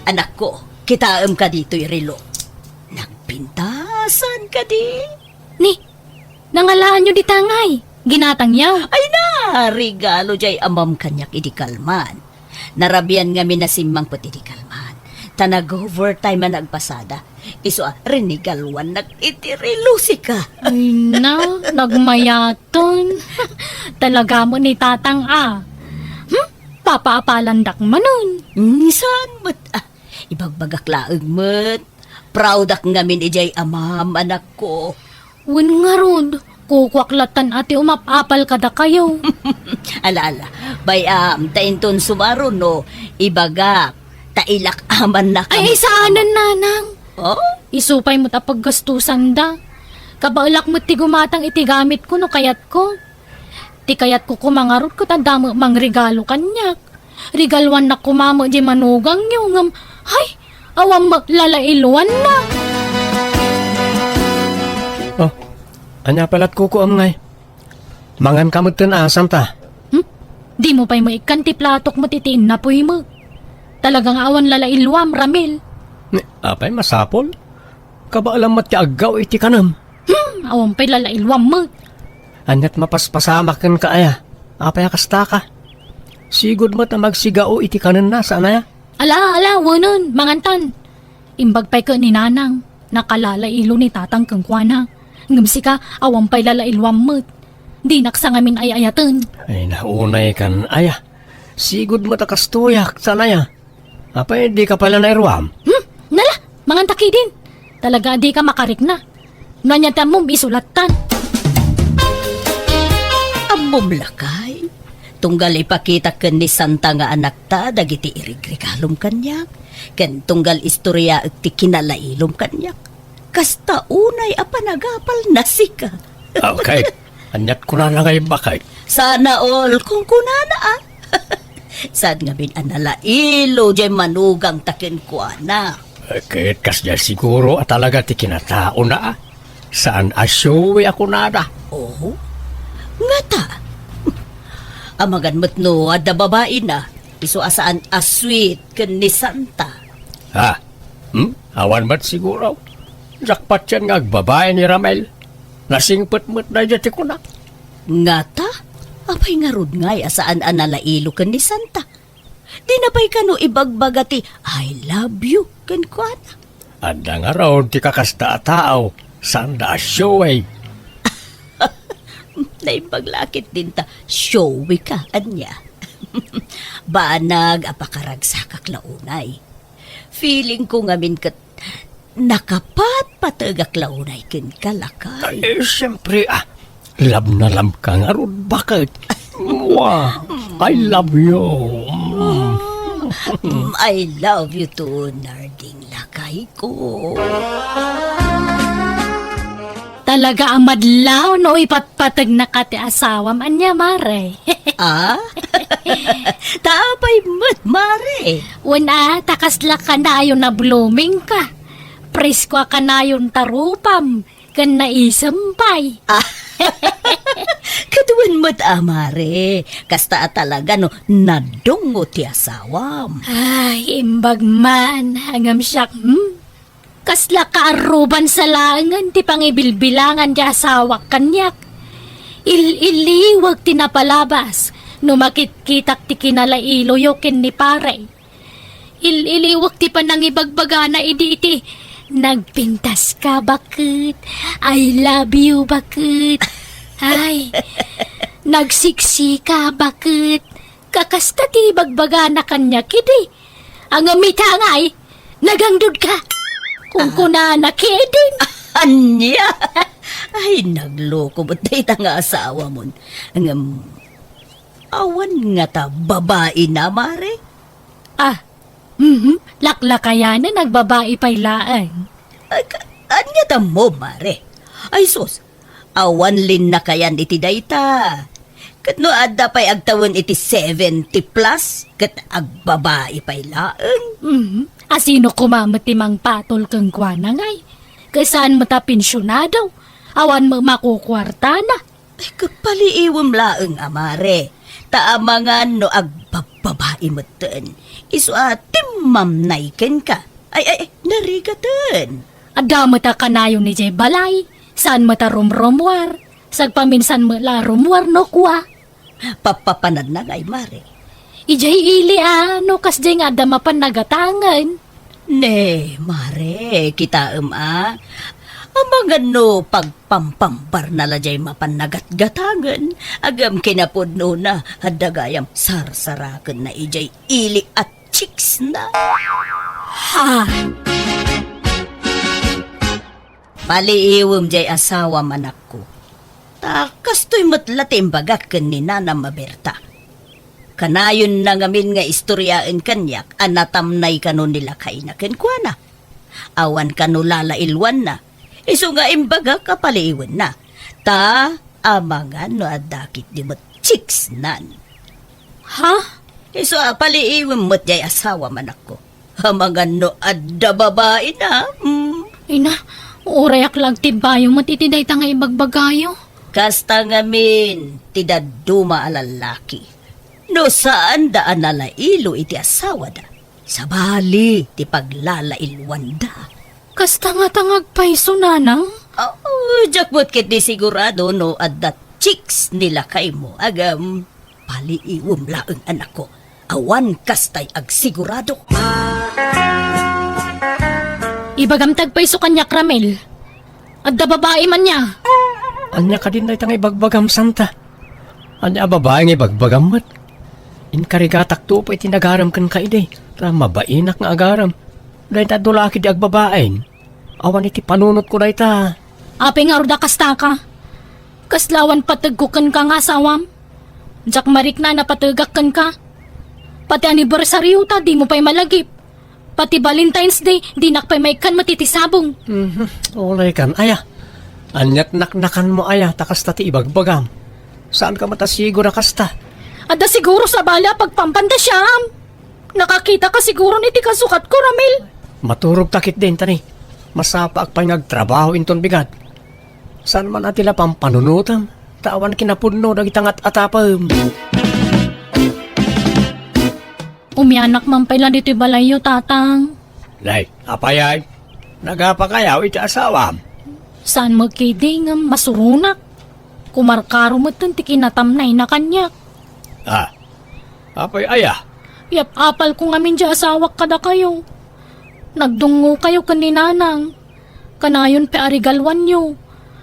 Anakko, kitaem ka ditoy relo. Nagpintasan kadi? Ni, nangalaanyo dita ngay? Ginatangyo? Ay na, regalo jay amam kaniak idi kalman. Narabian ngamin a simmangpet idi kalman. Ta nag-overtime a nagpasada. Isu a, rinigaluannak iti relo sika. Ay na, nagmayaten. Talaga met ni tatang a. Hmm? Papaapalandak manen. Saan met a. Ibagbagak laeng met. Proudak ngamin idiay amam, anakko. Wen ngarud, kukuak lattan a ti umap-apal kadakayo. Ala, ala. Bay-am, ta inton sumaro no, ibagak, ta ilak amannak. Ay, ay, saanen, nanang. Oh? Isu pay met a paggastusanda. Kabaelak met ti gumatang iti gamitko no kayatko. Ti kayatko koma ngarud ket adda met mangregalo kaniak. Regaluannak koma met diay manugangyo ngem, hay, awan met lalailuanna. Oh, ania pay lat kukuam ngay? Manganka metten a, santa? Hmm? Dimo pay maikkan ti platok met iti innapoy met. Talaga nga awan lalailuam, Ramil. Ni, apay masapul? Kabaelam met ti aggaw iti kanem. Hmm, awan pay lalailuam met. Aniat mapaspasamak kenka aya? Apay a kastaka? Sigud met a magsigao iti kanenna, saan aya? Ala, ala, wenen, mangantan. Imbag pay ket ni nanang, nakalalailo ni tatang kenkuana. Ngem sika, awan pay lalailuam met. Dinak sa ngamin ay-ayaten. Ay, naunay kan aya. Sigud met a kastoyak, saan aya? Apay, dika pay la nairuam? Hmm? Nala, mangantak idin. Talaga a dika makarikna. No ania ti ammom, isu lattan. Mumlakay, tunggal ipakitak ken ni Santa nga anakta dagiti irigregalom kaniak, ken tunggal istoriaek ti kinalailom kaniak. Kasta unay a panagapal na sika. Okay. Aniat kunana nga imbakay? Sana all, kung kunana, ah. Saan ngamin a nalailo jay manugang ta kenkuana? Eh, ket kasdiay siguro a talaga ti kinataona, ah. Saan a showy a kunada. Oh? Ngata? Amangan met no adda babaina, isu a saan a sweet ken ni Santa. Ha? Hmm? Awan met siguro. Jackpot yan nga agbabae ni Ramel. Nasingpet met daydiay ti kuna. Ngata? Apay ngarud ngay a saan a nalailo ken ni Santa? Di na pay kano ibagbaga ti "I love you" kenkuana? Adda ngarud ti kakasta a tao, saan da a showy. Naimbag la ket din ta showy ka, ania? Banag a pakaragsakak la unay. Feeling ko ngamin ket nakapatpategak la unay kenka, lakay. Ay, eh, siyempre, ah, love na love ka ngarud, baket? Mwah! I love you. Mm. Mm, I love you too, Narding, lakay ko. Talaga a madlaw no ipatpategnaka ti asawam, ania, mare? Ah? Ta apay met, mare? Wen a, ta kasla kanayon a blooming ka. Presko a kanayon ta rupam, ken naisem pay. Ah. Ket wen met a, mare. Kasta a talaga no nadungo ti asawam. Ay, imbag man, ngem siak, hmm? Kasla kaarruban sa laengen ti pangibilbilangan ti asawak kaniak. Il-iliwek ti napalabas no makitkitak ti kinalailoyo ken ni pare. Il-iliwek ti panangibagbagana idi iti, "Nagpintas ka, baket. I love you, baket. Ay, nagsiksi ka, baket." Kakasta ti ibagbagana kaniak idi. Ngem ita ngay, "Nagangdud ka," kunkunana kedin. Ania? Ay, nagloko met dayta nga asawamon. Ngem, awan ngata babaina, mare? Ah, mhm, laklakayanen, agbabai pay laeng. Ay, ka-, ania tammo, mare? Ay, sus, awan linnakayan iti dayta. Ket no adda pay agtawen iti seventy plus, ket agbabai pay laeng. Mhm. Asino koma met ti mangpatol kenkuana ngay? Ket saan met a pensionado, awan met makukuartana. Ay, ket paliiwem laeng a mare, ta amangan no agbabbabai metten, isu a timmamnay kenka. Ay, ay, ay, narigaten. Adda met a kanayon idiay balay, saan met a rumrumuar, sagpaminsan met la a rumuar no kua. Pappapananna ngay, mare. Idiay ili a, no kasdiay nga adda mapan nagatangen. Ne, mare, kitaem a. Amangan no pagpampambarna la diay mapan nagatgatangen, agem kinapudnona, adda gayam sarsarakenna idiay ili a chicks na. Ha? Paliiwem diay asawam, anakko. Ta kastoy met la ti imbagak ken ni nanam a Berta. Kanayonna ngamin nga istoriaen kaniak a natamnay kano ni lakayna kenkuana. Awan kano lalailwanna. Isu nga imbagak a paliiwenna. Ta amangan no adda ketdi met chicksnan. Ha? Isu a paliiwem met diay asawam, anakko. Amangan no adda babaina, hmm. Ina, urayak la agtibbayo met iti dayta nga ibagbagayo. Kasta ngamin ti dadduma a lallaki. No saanda a nalailo iti asawada, sabali ti paglalailwanda. Kasta ngata nga agpayso, nanang? Oo, diak met ketdi sigurado no adda chicks ni lakaymo, agem. Paliiwem laeng, anakko. Awan kastay agsigurado. Ibagam ti agpayso kaniak, Ramil. Adda babaim ania? Ania kadin dayta nga ibagbagam, Santa? Ania a babai nga ibagbagam met? Inkarigatakto pay ti nagaram kenka idi, ta mabainak nga agaram. Dayta dulaki di agbabain. Awan iti panunotko dayta. Apay ngarud a kastaka? Kasla awan pategko kenka nga asawam? Diak marikna a napategak kenka. Pati anibersariota, dimo pay malagip. Pati Valentine's Day, dinak pay maikkan met iti sabong. Mhm. Uray kan, aya. Ania't naknakanmo, aya, ta kasta ti ibagbagam. Saanka met a siguro a kasta? Adda siguro sabali a pagpampanta, siam. Nakakitaka siguron iti kasukatko, Ramil. Maturogta ketdin, ta ni, masapaak pay nga agtrabaho inton bigat. Saan man a ti la pampanunotem, ta awan kinapudno dagiti ngat-atapem. Umianak man pay la ditoy balayyo, Tatang. Nay, apay ay? Nagapakayaw iti asawam? Saan met ketdi ngem masuronak. Kumarkaro metten ti kinatamnayna kaniak. Ah, apay aya? Yap-apalko ngamin diay asawak kadakayo. Nagdungngokayo ken ni Nanang. Kanayon pay a regaluanyo.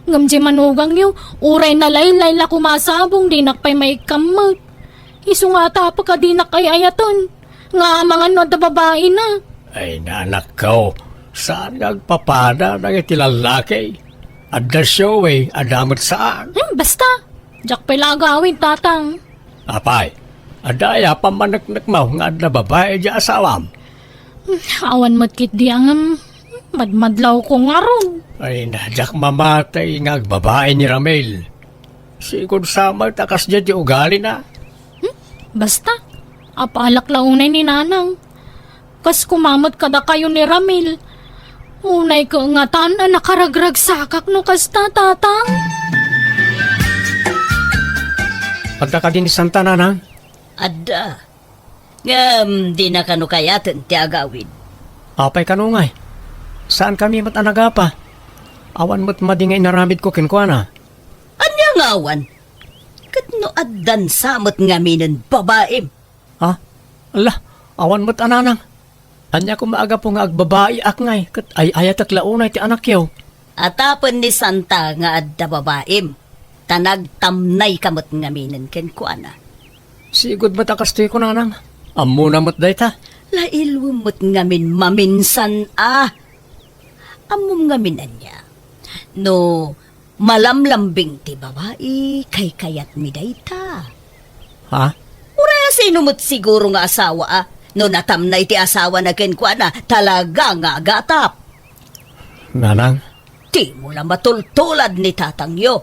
Ngem diay manugangyo, uray nalaylay la koma a sabong, dinak pay maikkan met. Isu nga atapek a dinak ay-ayaten, nga amangan no adda babaina. Ay, nanakko, saan nga agpapada dagiti lallaki? Adda showy, adda met saan. Hmm, basta. Diak pay la agawid, Tatang. Apay, adda aya pammaneknekmo nga adda babai diay asawam? Hmm, awan met ketdi a ngem, madmadlawko ngarud. Ay, na, diak mamati nga agbabai ni Ramil. Sigud sa met a kasdiay ti ugalina. Hmm? Basta, apalak la unay ni Nanang. Kas koma met kadakayo ni Ramil. Unay kangatan a nakaragragsakak no kasta, Tatang. Adda kadi ni Santa, Nanang? Adda. Ngem dina kano kayaten ti agawid. Apay kano ngay? Saankami met a nagapa. Awan met madi nga inaramidko kenkuana. Ania nga awan? Ket no addan sa met ngaminen babaim? Ha? Ala, awan met a Nanang. Ania koma a gapu nga agbabaiak ngay ket ay-ayatek la unay ti anakyo? Atapen ni Santa nga adda babaim, ta nagtamnayka met ngaminen kenkuana. Sigud met a kastoy ko, Nanang. Ammona met dayta. Lailwem met ngamin maminsan a. Ammom ngamin ania? No malamlambing ti babai, kaykayatmi dayta. Ha? Uray a sino met siguro nga asawa a, no natamnay ti asawana kenkuana, talaga nga agatap. Nanang? Dimo la matultulad ni tatangyo.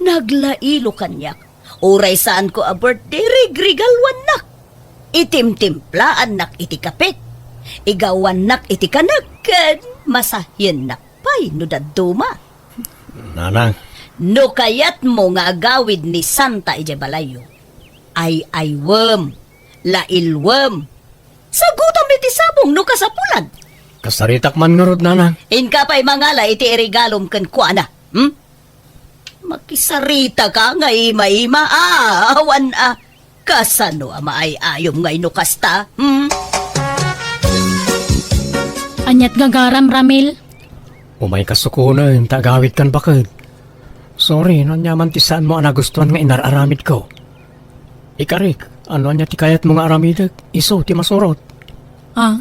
Naglailo kaniak. Uray saanko a birthday, rigrigaluannak. Itimtimplaannak iti kape. Igawannak iti kanek ken masahiennak pay no dadduma. Nanang. No kayatmo nga agawid ni Santa idiay balayyo, ay-aywem, lailwem. Sagutam iti sabong no kasapulan. Kasaritak man ngarud, Nanang. Inka pay mangala iti iregalom kenkuana. Hmm? Makisaritaka nga ima-ima. Ah, awan a. Kasano a maay-ayom ngay no kasta? Hmm? Ania't gagaram, Ramil? Umayka sukonen ta agawidkan, baket. Sorry no aniaman ti saanmo a nagustuan nga inar-aramidko. Ikarik, no ania ti kayatmo nga aramidek, isu ti masurot. Ah?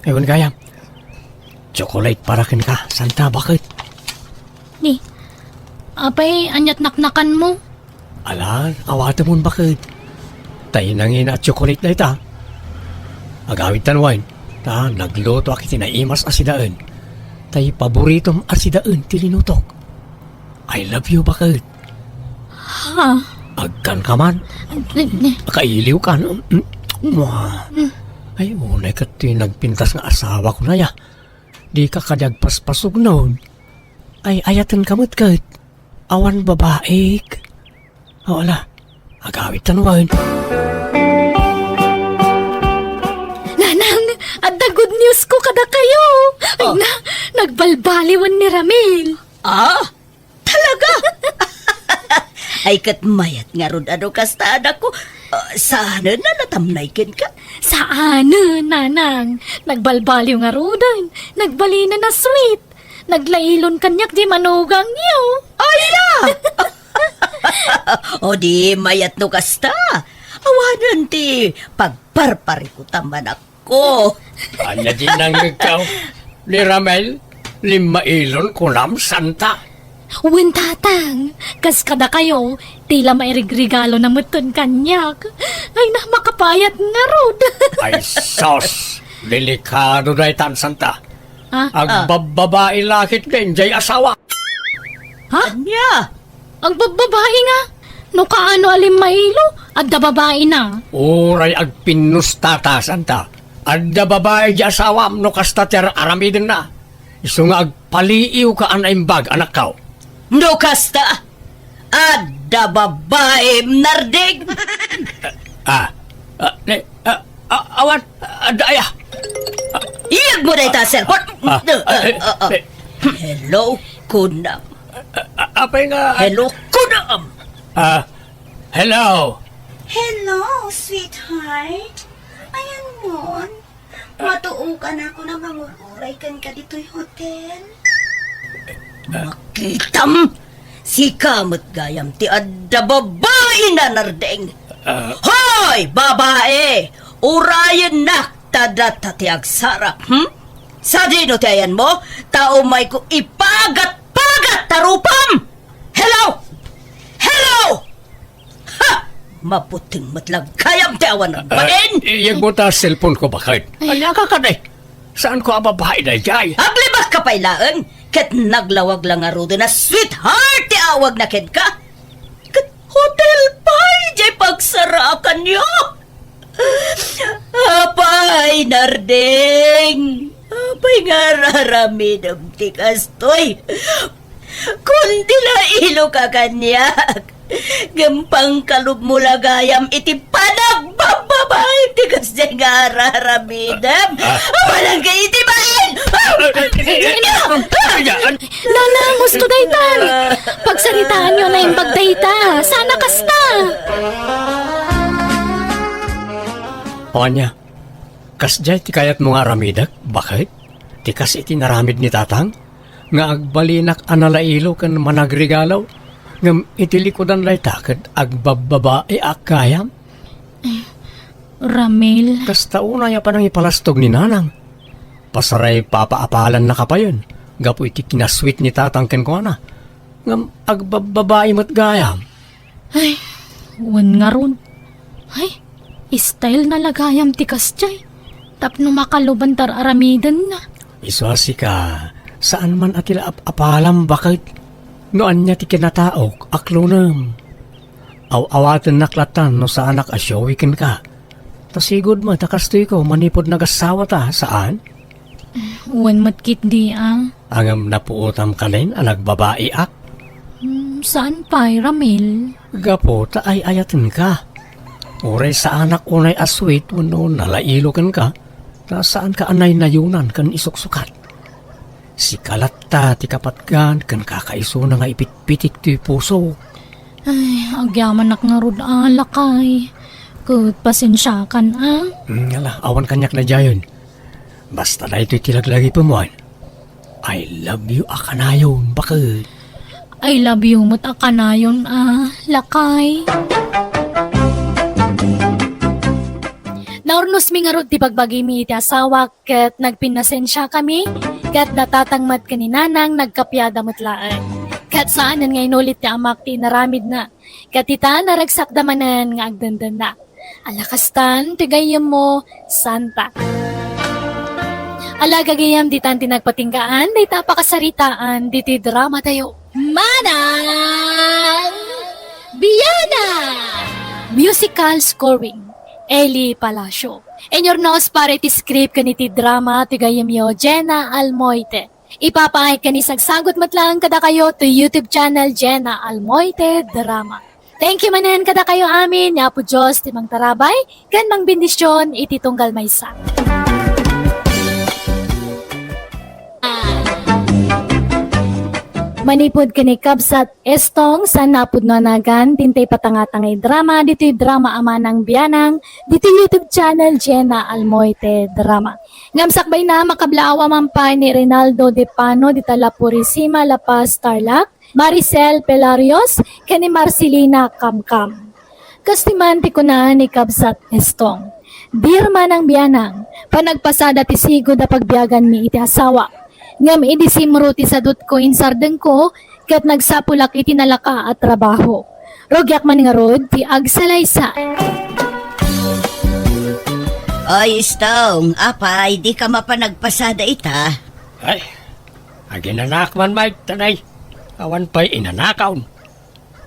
Ay, wen gayam. Chocolate para kenka, Santa, baket. Ni, apay, ania't naknakanmo? Alan, awatemon, baket. Tay nangina a chocolate dayta. Agawidtan wen, ta naglutoak iti naimas a sidaen. Tay paboritom a sidaen ti linutok. I love you, baket. Ha? Agkanka man. Ni, ni. Kailiwka, no? Mm, mua. Ay, unay ket ti nagpintas nga asawak, unay a. Dika kadi agpaspasugnon. Ay-ayatenka met ket. Awan babaik. O, ala. Agawidtan wen. Nanang, adda good news ko kadakayo. Ay, ah, na, nagbalbaliwen ni Ramil. Ah? Talaga? Ay, ket mayat ngarud a no kasta, anakko. Ah, saanen a natamnay kenka? Saanen, Nanang. Nagbalbaliw ngaruden. Nagbalinen a sweet. Naglailon kaniak diay manugangyo. Aya! O di mayat no kasta. Awanen ti pagparparikutam, anak. Ko. Ania ti nangngegkaw? Ni Ramel, limmailon kunam, Santa? Wen, Tatang, kas kadakayo, ti la mairigregalo na metten kaniak. Ay na, makapayat ngarud. Ay, sos! Delikado daytan, Santa. Ah? Agbabbabai la ketdi jay asawa. Ha? Ania? Agbabbabai nga? No kaano a limmailo, adda babaina. Uray agpinnustata, Santa. Adda babai jay asawam no kasta ti ar-, aramidenna. Isu nga agpaliiwka a naimbag, anakko. No kasta, adda babaim, Narding. Ah, ah, ne, ah, ah, awan, adda aya. Iyegmo dayta a cellphone. Ah, ah, eh, eh. Hello, kunam. Ah, ah, apay nga, ah, hello, kunam. Ah, hello. Hello, sweetheart. Ayanmon. Matuokan ako na mangururay kenka ditoy hotel. Makitam! Sika met gayam ti adda babaina, Narding. Ah. Hoy, babai! Urayennak ta data ti agsarap, hmm? Sadino ti ayanmo? Ta umayko ipagat-pagat ta rupam! Hello! Hello! Ha! Mabuteng met la gayam ti awan agbalin! Ah, iyegmo ta cellphone ko, baket. Ay. Ania ka kadi? Saanko a babai dayjay? Aglibakka pay laeng, ket naglawag la ngaruden a sweetheart ti awagna kenka. Ket hotel pay jay pagsarakanyo. Apay, Narding? Apay nga ar-aramidem ti kastoy? Kundi nailoka kaniak, ngem pangkalubmo la gayam iti panagbabbabaem ti kasdiay nga ar-aramidem. Ah, ah. Awanan ka iti bain! Ah, ah, ah, ah, ah, ah, ah. Nanang, husto daytan! Pagsaritaanyo a naimbag dayta, saan a kasta? O ania, kasdiay ti kayatmo nga aramidek, baket? Ti kas iti naramid ni Tatang? Nga agbalinak a nalailo ken managregalo, ngem iti likudan dayta ket agbabbabai a gayam? Eh, Ramil. Kasta unay a panangipalastog ni Nanang. Pasarapapaapalanna ka payen, gapu iti kinasweet ni Tatang kenkuana. Ngem agbabbabai met gayam. Ay, wen ngarud. Ay, style na la gayam ti kasdiay. Tapno makaluban tar-aramidenna. Isu a sika, saan man a ti la ap-apalam, baket? No ania ti kinataok, aklonem. Aw-awatennak latan no saanak a showy kenka. Ta sigud met a kastoyko manipud nagasawata, saan? Wen met ketdi a. Ngem napuotam kanen a nagbabaiak? Hmm, saan pay, Ramil? Gapu ta ay-ayatenka. Uray saanak unay a sweet wenno nalailo kenka, ta saanka a naynayunan ken isuksukat. Sika latta ti kapatgan ken kakaisuna nga ipitpitik ti puso. Ay, agyamanak ngarud a, lakay. Ket pasensiakan a. Hmm, ala, awan kaniak daydiayen. Basta daytoy ti laglagipem, wen. I love you a kanayon, baket. I love you met a kanayon a, lakay. Naurnosmi ngarud ti bagbagimi iti asawak ket nagpinnasensiakami, ket da Tatang met ken ni Nanang nagkapiada met laeng. Ket saanen nga inulit ti amak ti inaramidna. Ket ita, naragsakda manen nga agdendenda. Ala kastan ti gayyemmo, Santa. Ala gagayyem, ditan ti nagpatinggaan dayta a pakasaritaan ditoy dramatayo. Manang Bianang! Musical scoring, Eli Palacio. Inyurnos para iti script ken iti drama ti gayyemyo, Jenna Almoite. Ipapaay ken isagsagut met laeng kadakayo to YouTube channel Jenna Almoite Drama. Thank you manen kadakayo amin, ni Apo Dios ti mangtarabay ken mangbendisyon iti tunggal maysa. Manipud ken ni Kabsat Estong, saan a pudno a nagan, tintay patanga-tangay drama, ditoy drama a Manang Bianang, ditoy YouTube channel Jenna Almoite Drama. Ngem sakbayna, makablaawa man pay ni Reynaldo Depano, dita La Purisima, La Paz, Tarlac, Maricel Pelarios, ken ni Marcelina Kamkam. Kas ti man ti kuna ni Kabsat Estong, Dear Manang Bianang, panagpasada ti sigud a pagbiaganmi iti asawa. Ngem idi simro ti sadutko, insardengko, ket nagsapulak iti nalaka a trabaho. Rugiak man ngarud ti agsalaysay. Oy, Stong, apay, di ka mapan nagpasada ita? Ay, aginanak man, Mike, tanay. Awan pay inanakaw.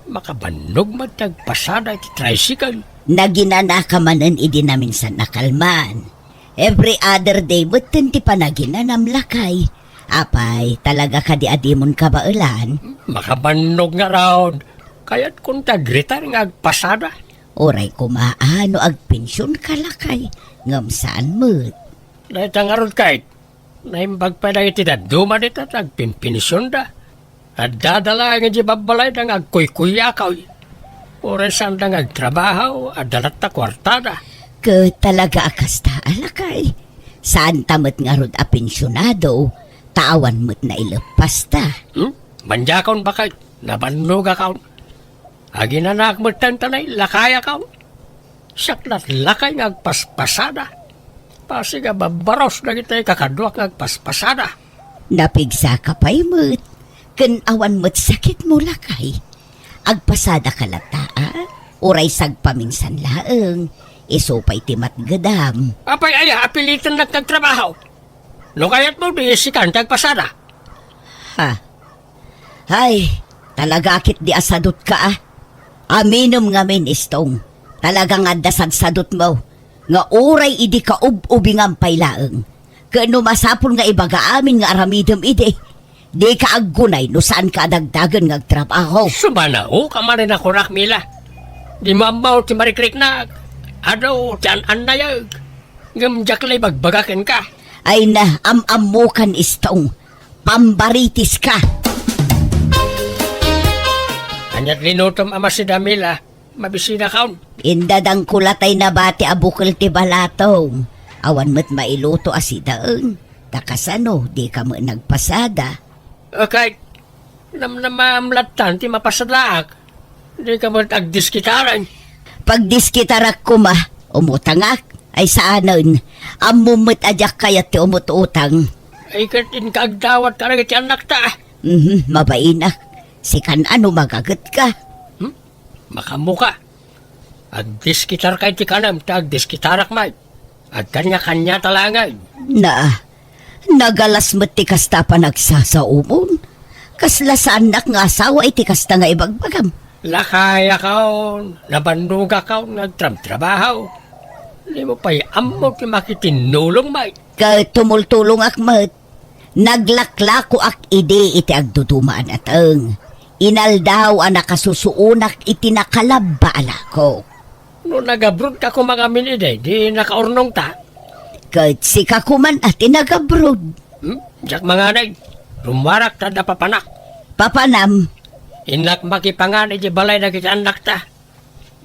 Makabannog met ti agpasada iti tricycle. Naginanaka manen idi naminsan a kalman. Every other day metten ti panaginanam, lakay. Apay, talaga kadi a dimon kabaelan? Makabannog ngarud. Kayatkon ti agretire nga agpasada. Uray koma a no agpensionka, lakay, ngem saan met. Dayta ngarud, Kate, naimbag pay dagiti dadduma dita ti agpinpensionda. Addada laeng idiay babbalayda nga agkuykuyakaw. Uray saanda nga agtrabaho, adda latta kuartada. Ket talaga a kasta, lakay. Saanta met ngarud a pensionado, ta awan met naileppasta. Hmm? Mandiakon, baket, nabannogakon. Aginanak metten tanay, lakayakon. Siak laklakay nga agpaspasada. Pasig a babbarus dagiti kakaduak nga agpaspasada. Napigsaka pay met, ken awan met sakitmo, lakay. Agpasadaka latta, a? Uray sagpaminsan laeng, isu pay ti matgedam. Apay aya a pilitennak nga agtrabaho? No kayatmo, di sikan ti agpasada. Ha? Ay, talaga ketdi a sadutka, a. Aminem ngamin, Stong. Talaga nga adda sadsadutmo nga uray idi kaub-ubingam pay laeng. Ket no masapul nga ibaga amin nga aramidem idi, dika aggunay no saanka a dagdagen nga agtrabaho. Sumanaoka manen a kunak, Mila. Dimo ammo ti marikriknak. Adu ti an-annayeg. Ngem diak la ibagbaga kenka. Ay na, am-ammokan, Stong. Pambaritiska. Ania't linutom a masida, Mila? Mabisinakon. Indadangko latay nabati a bukel ti balatong. Awan met mailuto a sidaeng. Ta kasano, dika met nagpasada? Okay. Namnamam lattan ti mapasadaak. Dika met agdiskitaren. Pagdiskitarak koma, umutangak, ay saanen. Ammom met a diak kayat ti umut-utang. Ay, ket inka agdawat kadagiti annakta. Mhm, mabainak. Sikan ano magagetka? Hmm? Makaammoka. Agdiskitarka iti kanem, ta agdiskitarak met. Agkaniakaniata laengen. Na, nagalas met ti kasta a panagsasaomon. Kasla saannak nga asawa iti kasta nga ibagbagam. Lakayakon, nabannogakon nga agtrabtrabaho. Dimo pay ammo ti makitinnulong met. Ket tumultulongak met. Naglaklakoak idi iti agduduma a nateng. Inaldaw a nakasusuonak iti nakalabba a lakok. No nagabrodka koma ngamin idi, di nakaurnongta? Ket sika koman a ti nagabrod. Hmm? Diak manganay. Rummuarak ta adda papanak. Papanam? Innak makipangan iti balay dagiti annakta.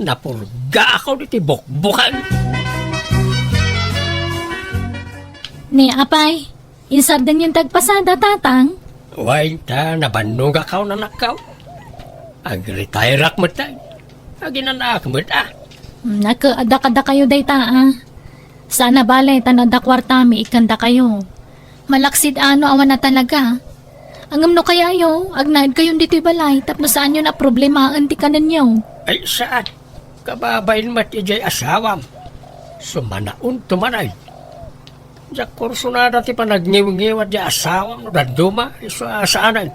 Napurgaakon iti bukbukan. Ni apay, insardengyon ti agpasada, tatang? Wen, ta nabannogakon, anakko. Agretireak met, ay. Aginanaak met, a. Hmm, nakaadda kadakayo dayta, a. Saan a bale, ta no adda kuartami, ikkandakayo. Malaksid a no awan a talaga. Ngem no kayayo, agnaedkayon ditoy balay tapno saanyon a problemaen ti kanenyo. Ay, saan? Kababain met idiay asawam. Sumanaonto manen. Diak kursunada ti panagniwngiwat diay asawam no dadduma, isu a saanen.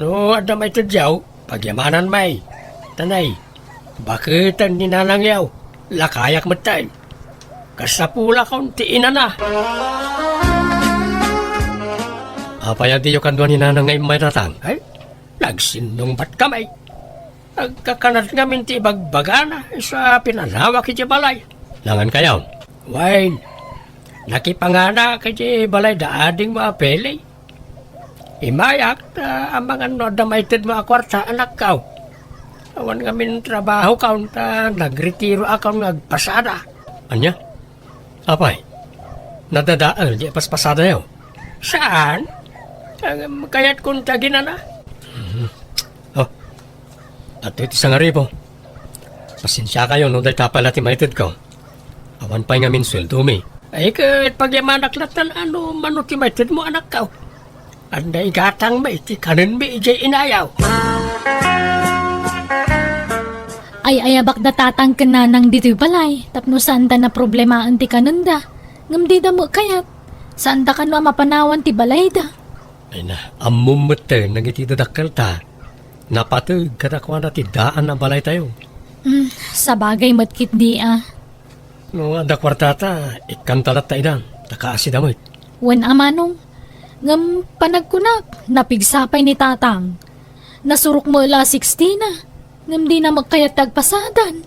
No adda maitedyo, pagyamanan met. Tanay, baketen ni nanangyo, lakayak metten. Kasapulakon ti inana. Apay a diyo kadua ni nanang nga immay, tatang? Ay, nagsinnungbat kami. Agkakanat ngamin ti ibagbagana, isu a pinanawak iti balay. Nangan kayo? Wen, nakipanganak iti balay da adingmo a Pele. Imayak, ta amangan no adda maitedmo a kuarta, anakko. Awan ngamin trabahokon, ta nagretiroakon nga agpasada. Ania? Apay, nadadael di paspasadayo? Saan? Ngem kayatkon ti aginana. Mhm. Oh, adtoy ti sangaribo. Pasensiakayo no dayta pay la ti maitedko. Awan pay ngamin sueldomi. Ay, ket pagyamanak lattan a no mano ti maitedmo, anakko. Ania igatangmi ti kanenmi idiay inayaw? Ay-ayabak da tatang ken nanang ditoy balay tapno saanda naproblemaen ti kanenda. Ngem dida met kayat. Saanda kano a mapanawan ti balayda. Ay na, ammom metten dagiti dadakkelta. Napateg kadakuada ti daan a balaytayo. Hmm, sabagay met ketdi a. No adda kuartata, ikkanta latta idan, ta kaasida met. Wen a manong, ngem panagkunak, napigsa pay ni tatang. Nasurok met la a sixty na, ngem dina met kayat ti agpasadan.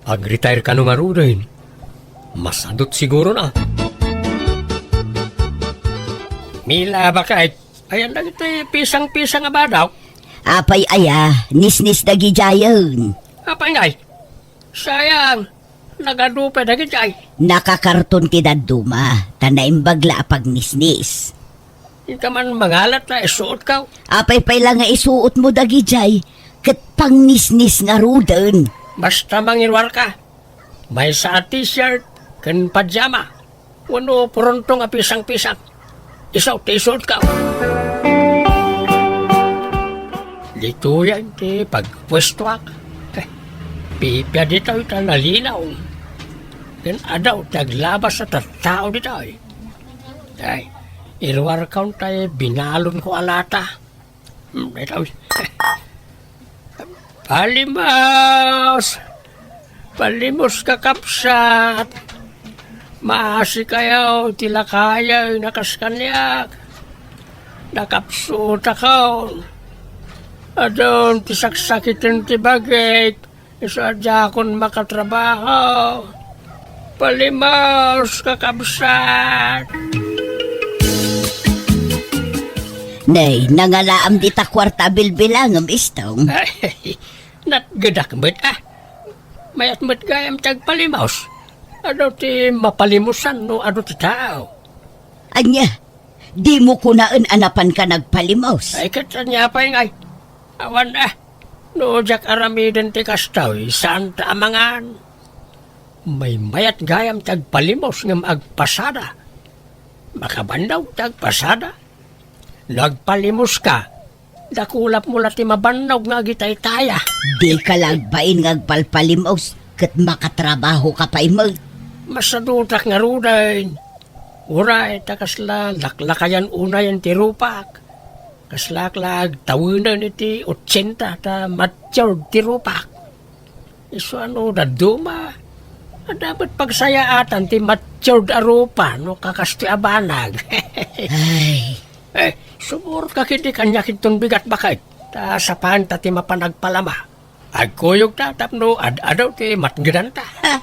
Ag-retire kano ngaruden. Masadut siguro na. Mila, bakit? Ayan dagiti pisang-pisang a badaw. Apay aya, nisnis dagidiayen. Apay ngay? Sayang, nagadu pay dagidiay. Nakakarton ti dadduma, ta naimbag la a pagnisnis. Inka man mangalat ta isuotko. Apay pay la nga isuotmo dagidiay, ket pangnisnis ngaruden. Basta mangiruarka. Maysa a t-shirt ken pajama. Wenno purontong a pisang-pisang. Isu ti isuotko. Ditoyen ti pagpuestoak. Eh, pipia ditoy ta nalinaw. Ken adu ti aglabas a tattao ditoy. Ay, iruarkon tay binalonko a lata. Hmm, daytoy. Palimos! Palimos, kakabsat! Maasikayo ti lakayen a kas kaniak. Nakapsutakon. Adun ti saksakiten ti bagik. Isu a diakon makatrabaho. Palimos, kakabsat! Nay, nangalaam dita kuarta a bilbilangem, Istong. Natgedak met, a. Mayat met gayam ti agpalimos. Adu ti mapalimosan no adu ti tao. Ania? Dimo kunaen a napanka nagpalimos? Ay, ket ania pay ngay? Awan, a. No diak aramiden ti kastoy, saanta a mangan. Maymayat gayam ti agpalimos ngem agpasada. Makabannog ti agpasada. No agpalimoska, dakulapmo la ti mabannog nga agitaytaya. Dika la agbain nga agpalpalimos ket makatrabahoka pay met. Masadutak ngaruden. Uray ta kasla laklakayan unayen ti rupak. Kaslaak la agtawenen iti otsenta ta matured ti rupak. Isu a no dadduma, adda met pagsayaatan ti matured a rupa no kakastoy a banag. Ay. Eh, sumurot ka ketdi kaniak inton bigat baket, ta sapanta ti mapan agpalama. Agkuyogta tapno ad-adu ti matgedanta. Ha?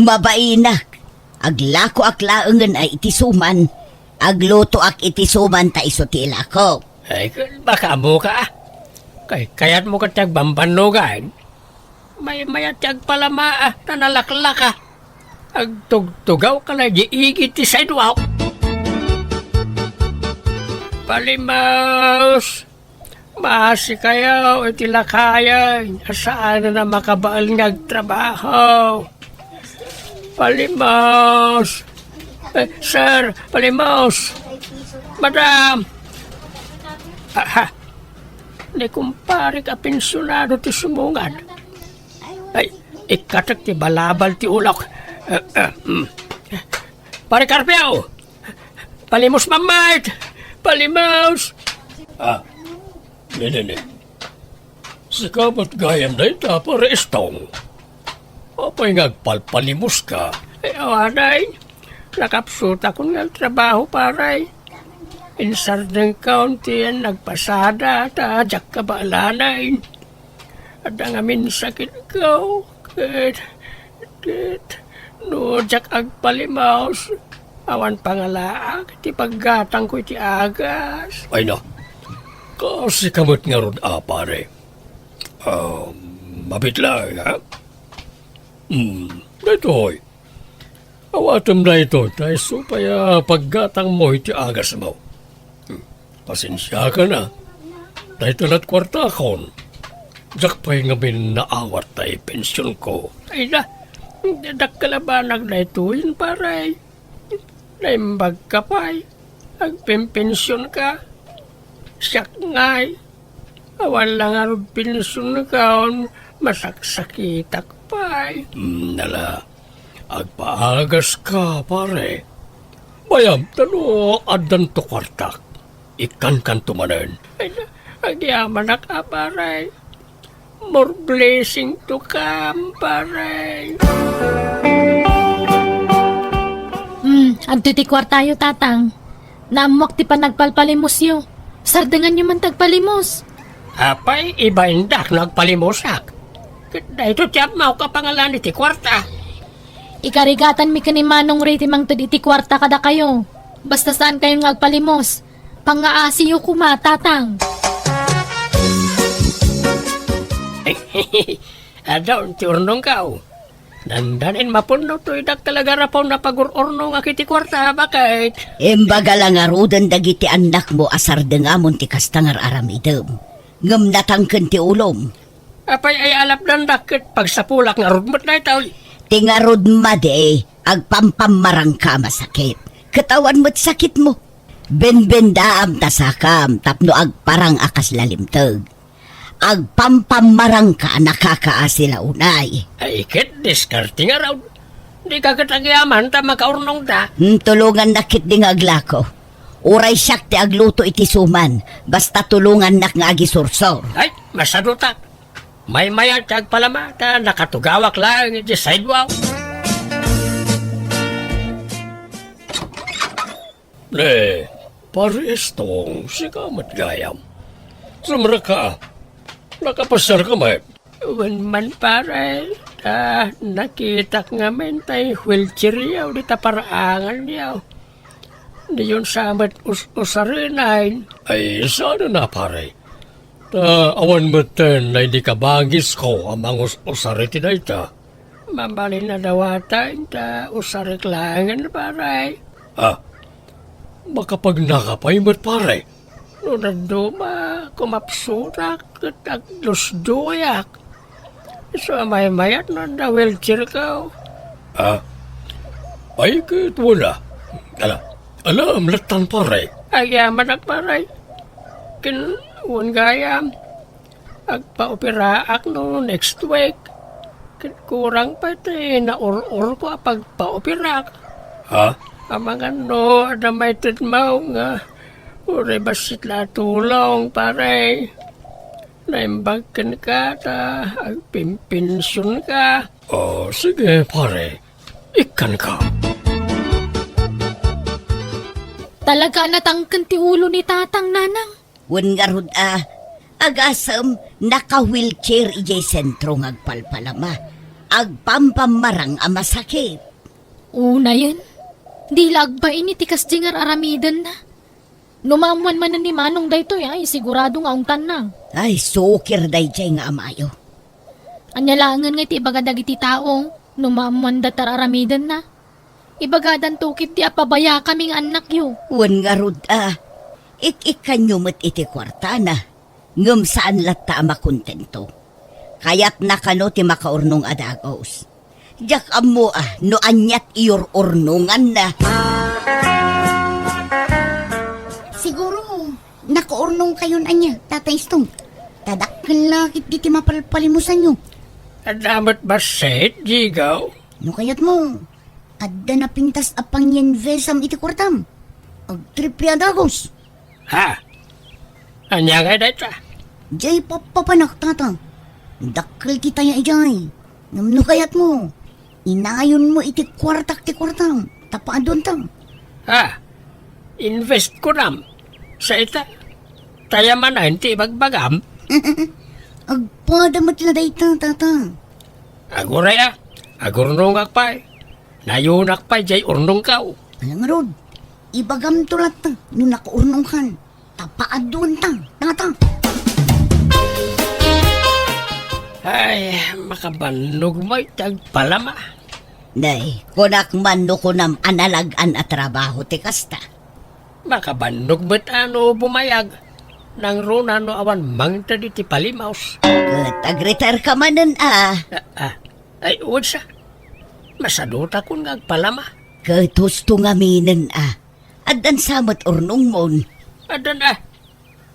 Mabainak. Aglakoak laengen a iti suman. Aglutoak iti suman ta isu ti ilako. Ay, ken baka ammoka, a. Kay kayatmo ket ti agbambannogan. Maymayat ti agpalama, a, ta nalaklaka. Agtugtugawka la idiay igid ti sidewalk. Palimos! Maasikayo iti lakayen a saanen a makabael nga agtrabaho. Palimos! Eh, sir, palimos! Madam! Aha! Ni kumparek a pensionado ti sumungad. Ay, ikkatek ti balabal ti ulok. Eh, eh, mm. Pare Carpio! Palimos, mammayt! Palimos! Ah, ne, ne, ne. Sika met gayam dayta, Pare Estong. Apay nga agpalpalimoska? Ay, awanay. Nakapsutakon nga agtrabaho, pare. Insardengkon ti nagpasada, ta diak kabaelanay. Adda ngamin sakitko, ket, ket, no diak agpalimos, awan pangalaak ti paggatangko iti agas. Ay na, kasika met ngarud a, pare. Ah, mabitlay, ha? Hmm, daytoy. Awatem daytoy, ta isu pay a paggatangmo iti agasmo. Hmm, pasensiakan a. Dayta lat kuartakon. Diak pay ngamin naawat tay pensionko. Ay na, dakkel a banag daytoyen, pare. Naimbagka pay. Agpenpensionka. Siak ngay, awan la ngarud pensionkaon, masaksakitak pay. Hmm, ala, agpaagaska, pare. Bayam ta no addanto kuartak, ikkankanto manen. Ay, agyamanak a, pare. More blessing to come, pare. Hmm, adtoy ti kuartayo, Tatang. Naammoak ti panagpalpalimosyo. Sardenganyo man ti agpalimos. Apay, ibaindak no agpalimosak. Ket daytoy ti ammok a pangalan iti kuarta. Ikarigatanmi ken ni Manong Ray ti mangted iti kuarta kadakayo. Basta saankayon nga agpalimos. Pangngaasiyo koma, Tatang. Adun ti urnongkaw. Dandanin mapunno toy dak talaga rapaw napagur-urnongak iti kuarta, baket. Imbaga la ngaruden dagiti annakmo a sardengamon ti kasta nga ar-aramidem. Ngem natangken ti ulom. Apay ay alapdandak ket pagsapulak ngarud met daytoy? Ti ngarud madi, agpampammarangka a masakit. Ket awan met sakitmo. Benbendaam ta sakam tapno agparang a kasla limteg. Agpampammarangka a nakakaasi la unay. Ay, ket diskarte ngarud. Dika ket agyaman ta makaurnongta. Hmm, tulongannak ketdi nga aglako. Uray siak ti agluto iti suman, basta tulongannak nga agisursor. Ay, masadutak. Maymayat ti agpalama ta nakatugawak laeng iti sidewalk. Ne, Pare Estong, sika met gayam. Sumrekka. Nakapasiarka met? Wen man, pare. Ta, nakitak ngamin tay wheelchairyo dita paraanganyo. Diyon sa met us-usarenen. Ay, saan a, pare? Ta, awan metten daydi kabagisko a mangus-usar iti dayta. Mabalin a dawatan ta usarek laengen, pare. Ah, makapagnaka pay met, pare. No dadduma, kumapsutak ket agdusduyak. Isu a maymayat no adda wheelchairko. Ah, ay ket wala. Ala, ala, amlattan, pare. Agyamanak, pare. Ken wen gayam. Agpaoperaak no next week. Ket kurang pay ti naur-urko a pagpaoperak. Ha? Amangan no adda maitedmo nga uray bassit la a tulong, pare. Naimbag kenka ta agpimpensionka. Oh, sige, pare. Ikkanka. Talaga a natangken ti ulo ni Tatang, Nanang. Wen ngarud a, agasem, naka-wheelchair idiay sentro nga agpalpalama. Agpampammarang a masakit. Unayen, di la agbain iti kasdi nga ar-aramidenna. No maammoan manen ni Manong daytoy, ay, sigurado nga ungtanna. Ay, sukir daydiay nga amayo. Ania laengen nga iti ibaga dagiti tao no maammoanda ti ar-aramidenna? Ibagadanto ketdi a pabayakami nga annakyo. Wen ngarud a, ik-ikkanyo met iti kuartana, ngem saan latta a makontento. Kayatna kano ti makaurnong a dagus. Diak ammo a no aniat iyur-urnonganna. Siguro, nakaurnongkayon ania, Tatay Stone? Ta dakkel la ketdi ti mapalpalimusanyo. Adda met bassit, Jigaw? No kayatmo, adda napintas a pangyinvestam iti kuartam. Agtrippi a dagus. Ha? Ania ngay dayta? Diay pappapanak, Tata. Dakkel ti taya idiay. Ngem no kayatmo, inayonmo iti kuartak ti kuartam, ta paaduanta. Ha? Invest kunam? Sa ita? Taya manen ti ibagbagam? Agpada met la dayta, Tata. Aguray a, agurnongak pay. Nayonak pay diay urnongko. Ala ngarud, ibagamto latta no nakaurnongkan. Ta paaduanta, Tata. Ay, makabannog met ti agpalama. Nay, kunak man no kunam a nalag-an a trabaho ti kasta. Makabannog met a no bumayag. Nangruna no awan mangted iti palimos. Ket agretire ka manen a. Ah, ah. Ay, wen sa. Masadutakon nga agpalama. Ket husto ngaminen a. Addan sa met urnongmon. Addan a.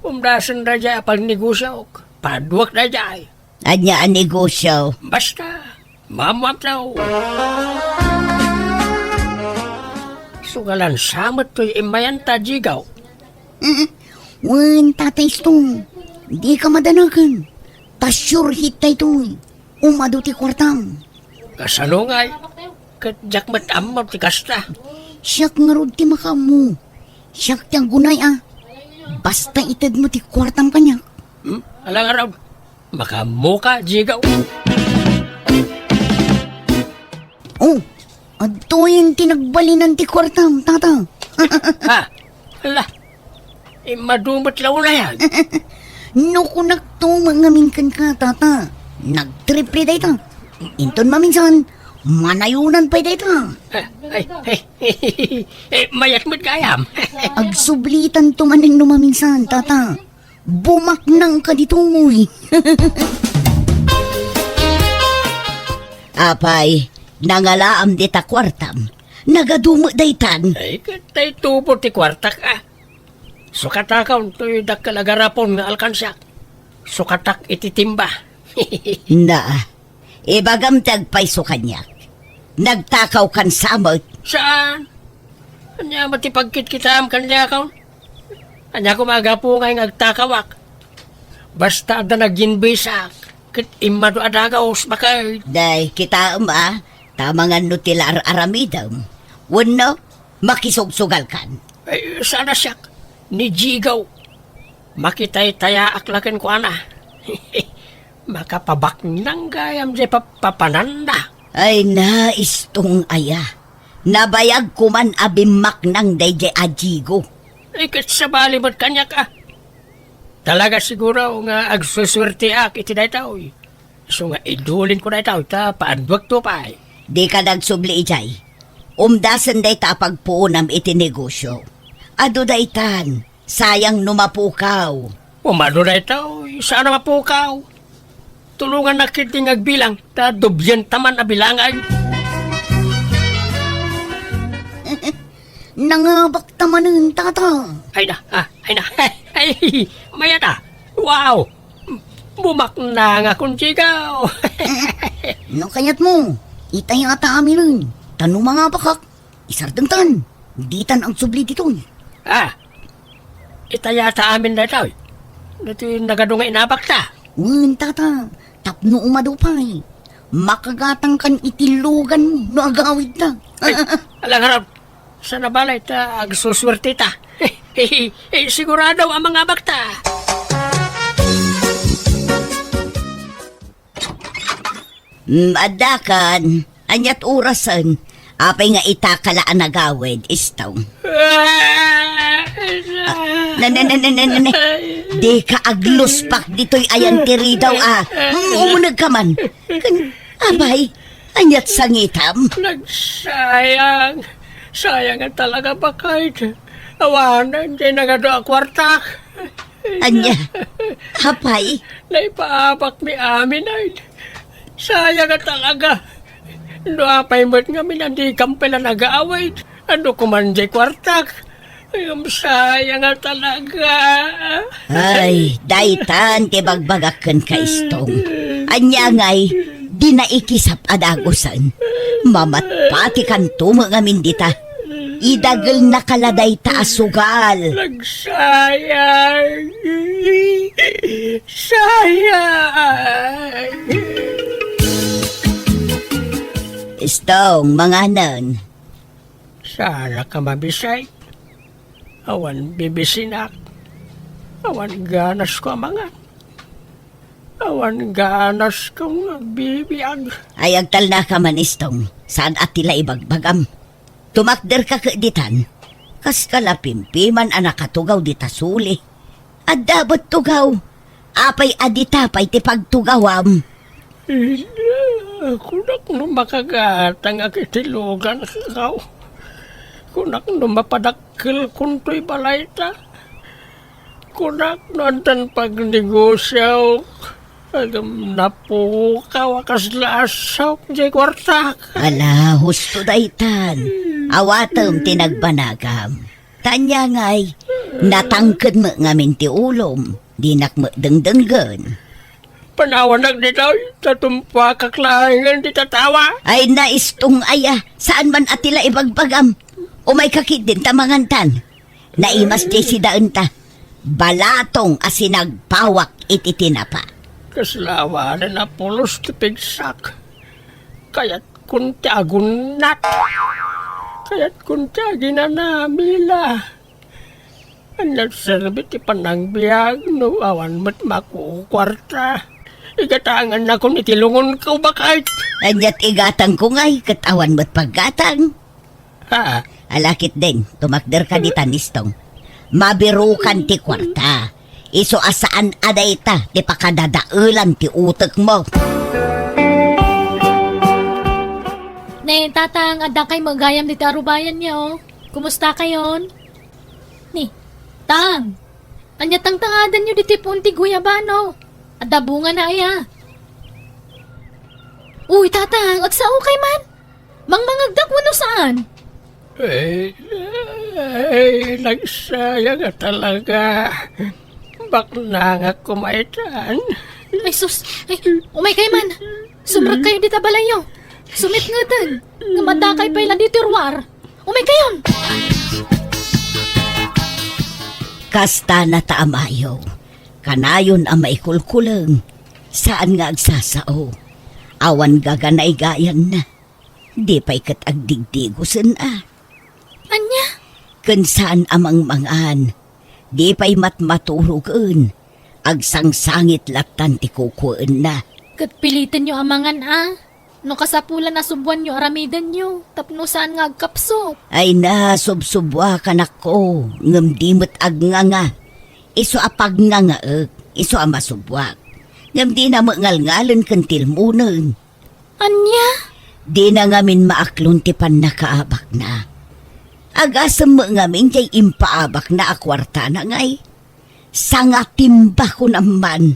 Umdasen daydiay a pagnegosiok. Paduak daydiay. Ania a negosio? Basta, maammoam tayo. Sugalan sa met toy immayan ta, Jigaw. Mm, wen, Tata Istong, dika madanagan. Ta sure hit daytoy. Umadu ti kuartam. Kasano ngay? Ket diak met ammo ti kasta. Siak ngarud ti makaammo. Siak ti aggunay a. Basta itedmo ti kuartam kaniak. Hmm? Ala ngarud. Makaammoka, Jigaw. Oh, adtoyen ti nagbalinan ti kuartam, Tata. Ha? Ala, immadu met la unay. No kunakto met ngamin kenka, Tata, nagtriple dayta. Inton maminsan, manayonan pay dayta. Ay, ay, ay, eh, mayat met gayam. Agsublitanto manen no maminsan, Tata. Bumaknangka ditoy. Apay, nangalaam dita kuartam. Nagadu met daytan. Ay, ket tay tubo ti kuartak, a. Sukatakaw toy dakkel a garapon nga alkansiak. Sukatak iti timba. Na, ibagam ti agpayso kaniak. Nagtakawkan sa met. Saan? Ania met ti pagkitkitaem kaniak? Ania koma a gapu ngay nga agtakawak? Basta adda nagyinbisak, ket immadu a dagus, baket. Day, kitaem a, ta amangan no ti la ar-aramidem. Wenno, makisugsugalkan. Ay, saan a siak, ni Jigaw. Makitaytayaak la kenkuana. Makapabaknang gayam diay papapananna. Ay na, Istong aya. Nabayag koman a bimmaknang daydiay a Jigo. Ay, ket sabali met kaniak, a. Talaga siguro nga agsusuerteak iti daytoy. Isu nga idulinko daytoy ta paadduakto pay. Dika agsubli idiay. Umdasen dayta a pagpuonam iti negosio. Adu daytan, sayang no mapukaw. Umadu daytoy, saan a mapukaw? Tulongannak ketdi nga agbilang, ta dublienta man a bilangan. Nangabakta manen, Tata. Ay na, a, ay na. Ay, mayat a. Wow! Bumaknangakon, Jigaw. No kayatmo, itayata aminen. Ta no mangabakak, isardengtan. Ditan agsubli ditoy. A, itayata amin daytoy. Ditoy nagadu nga inabakta. Wen, Tata, tapno umadu pay. Makagatangkan iti lugan no agawidta. Ay, ala ngarud. Saan a balay ta agsusuerteta. Eh, sigurado a mangabakta. Mm, addakan. Aniat orasen? Apay nga itaka la a nagawid, Istong? Ah, na, na, na, na, na, na, na. Dika agluspak ditoy ayan ti ridaw, a. Mm, umunegka man. Kan, apay, aniat sangitam? Nagsayang. Sayang nga talaga, baket. Awanen diay nagadu a kuartak. Ania? Apay? Naipaabakmi amin, ay. Sayang nga talaga. No apay met ngamin a dikam pay la nagawid, adu koman diay kuartak. Ay, sayang nga talaga. Ay, daytan ti bagbagak kenka, Istong. Ania ngay, dina ikisap a dagusen. Mamatpatikanto met ngamin dita. Idagelnaka la dayta a sugal. Nagsayang. Sayang. Istong, manganen. Saanak a mabisay. Awan bibisinak. Awan ganasko a mangan. Awan ganasko nga agbibiag. Ay, agtalnaka man, Istong. Saan a ti la ibagbagam? Tumakderka ket ditan. Kaska la pimpiman a nakatugaw dita suli. Adda met tugaw. Apay a dita pay ti pagtugawam? Ida, kunak no makagatangak iti lugan, kaw. Kunak no mapadakkelkon toy balayta. Kunak no addan pagnegosiok. Agam napukaw a kasla a saok diay kuartak. Ala, husto daytan. Awatem ti nagbanagam. Ta ania ngay, Natangked met ngamin ti ulom, dinak met dengdenggen. Panawanak ditoy, ta tumpuakak laengen ti tatawa. Ay, naistong aya, saan man a ti la ibagbagam. Umayka ketdin ta mangantan. Naimas diay sidaenta. Balatong a sinagpawak iti tinapa. Kasla awanen a pulos ti pigsak. Kayatkon ti agunnat. Kayatkon ti aginanamila. Ania serbi ti panangbiag no awan met makukuarta? Igatangannakon iti lungonko, baket. Ania ti igatangko ngay ket awan met paggatang? Ha? Ala ketdin, tumakderka ditan, Istong. Mabirukan ti kuarta. Isu a saan a dayta ti pakadadaelan ti utekmo. Ne, Tatang, addakay met gayam ditoy arubayan, o. Kumustakayon? Ni, Tang, ania tangtangadanyo ditoy puon ti guyabano? Adda bungana aya? Uy, Tatang, agsaokay man. Mangmangegdak wenno saan? Ay, ay, nagsayang a talaga. Baknangak koma itan. Ay, sus. Ay, umaykayo man. Sumrekkayo dita balayyo. Sumitngeten. Ngem addakay pay la ditoy ruar. Umaykayon! Kasta nata, amayo. Kanayon a maikulkuleng. Saan nga agsasao. Awan gaganaygayanna. Di pay ket agdigdigosen a. Ania? Ken saan a mangmangan. Di pay matmaturogen. Agsangsangit lattan ti kukuenna. Ket pilitenyo a mangan a. No kasapulan a subbuanyo aramidenyo, tapno saan nga agkapsut. Ay na, subsubbuak, anakko, ngem di met agnganga. Isu a pagngangaek, isu a masubbuak. Ngem dina met ngalngalen ken tilmonen. Ania? Dina ngamin maaklon ti pannakaabakna. Agasem met ngamin diay impaabakna a kuartana ngay. Sangatimba kunam man.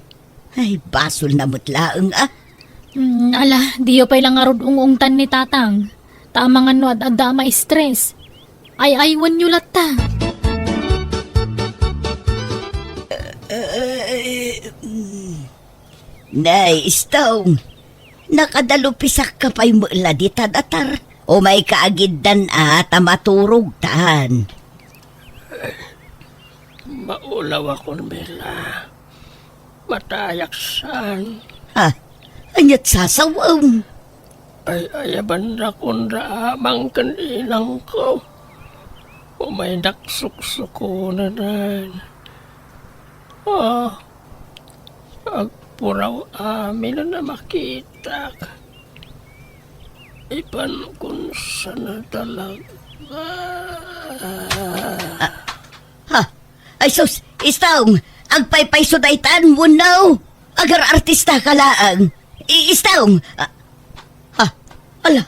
Ay, basolna met laeng a. Mm, ala, diyo pay la ngarud ung-ungtan ni Tatang. Ta amangan no ad-adda a ma-stress. Ay-aywenyo latta. Ay, mm. Nay, Istong, nakadalupisakka pay met la dita datar. Umayka agiddan a ta maturogtan. Maulawakon, Mela. Matayak saan. Ha? Aniat sasawaem? Ay, ayabannak unra amang ken inangko. Umaynak suksukonen. Ah, agpuraw amin a makitak. Ibankon sana talaga. Ah, ha? Ay sus, Istong, agpaypayso daytan, wenno? Agar-artista ka laeng. I-, Istong, ah, ha? Ala,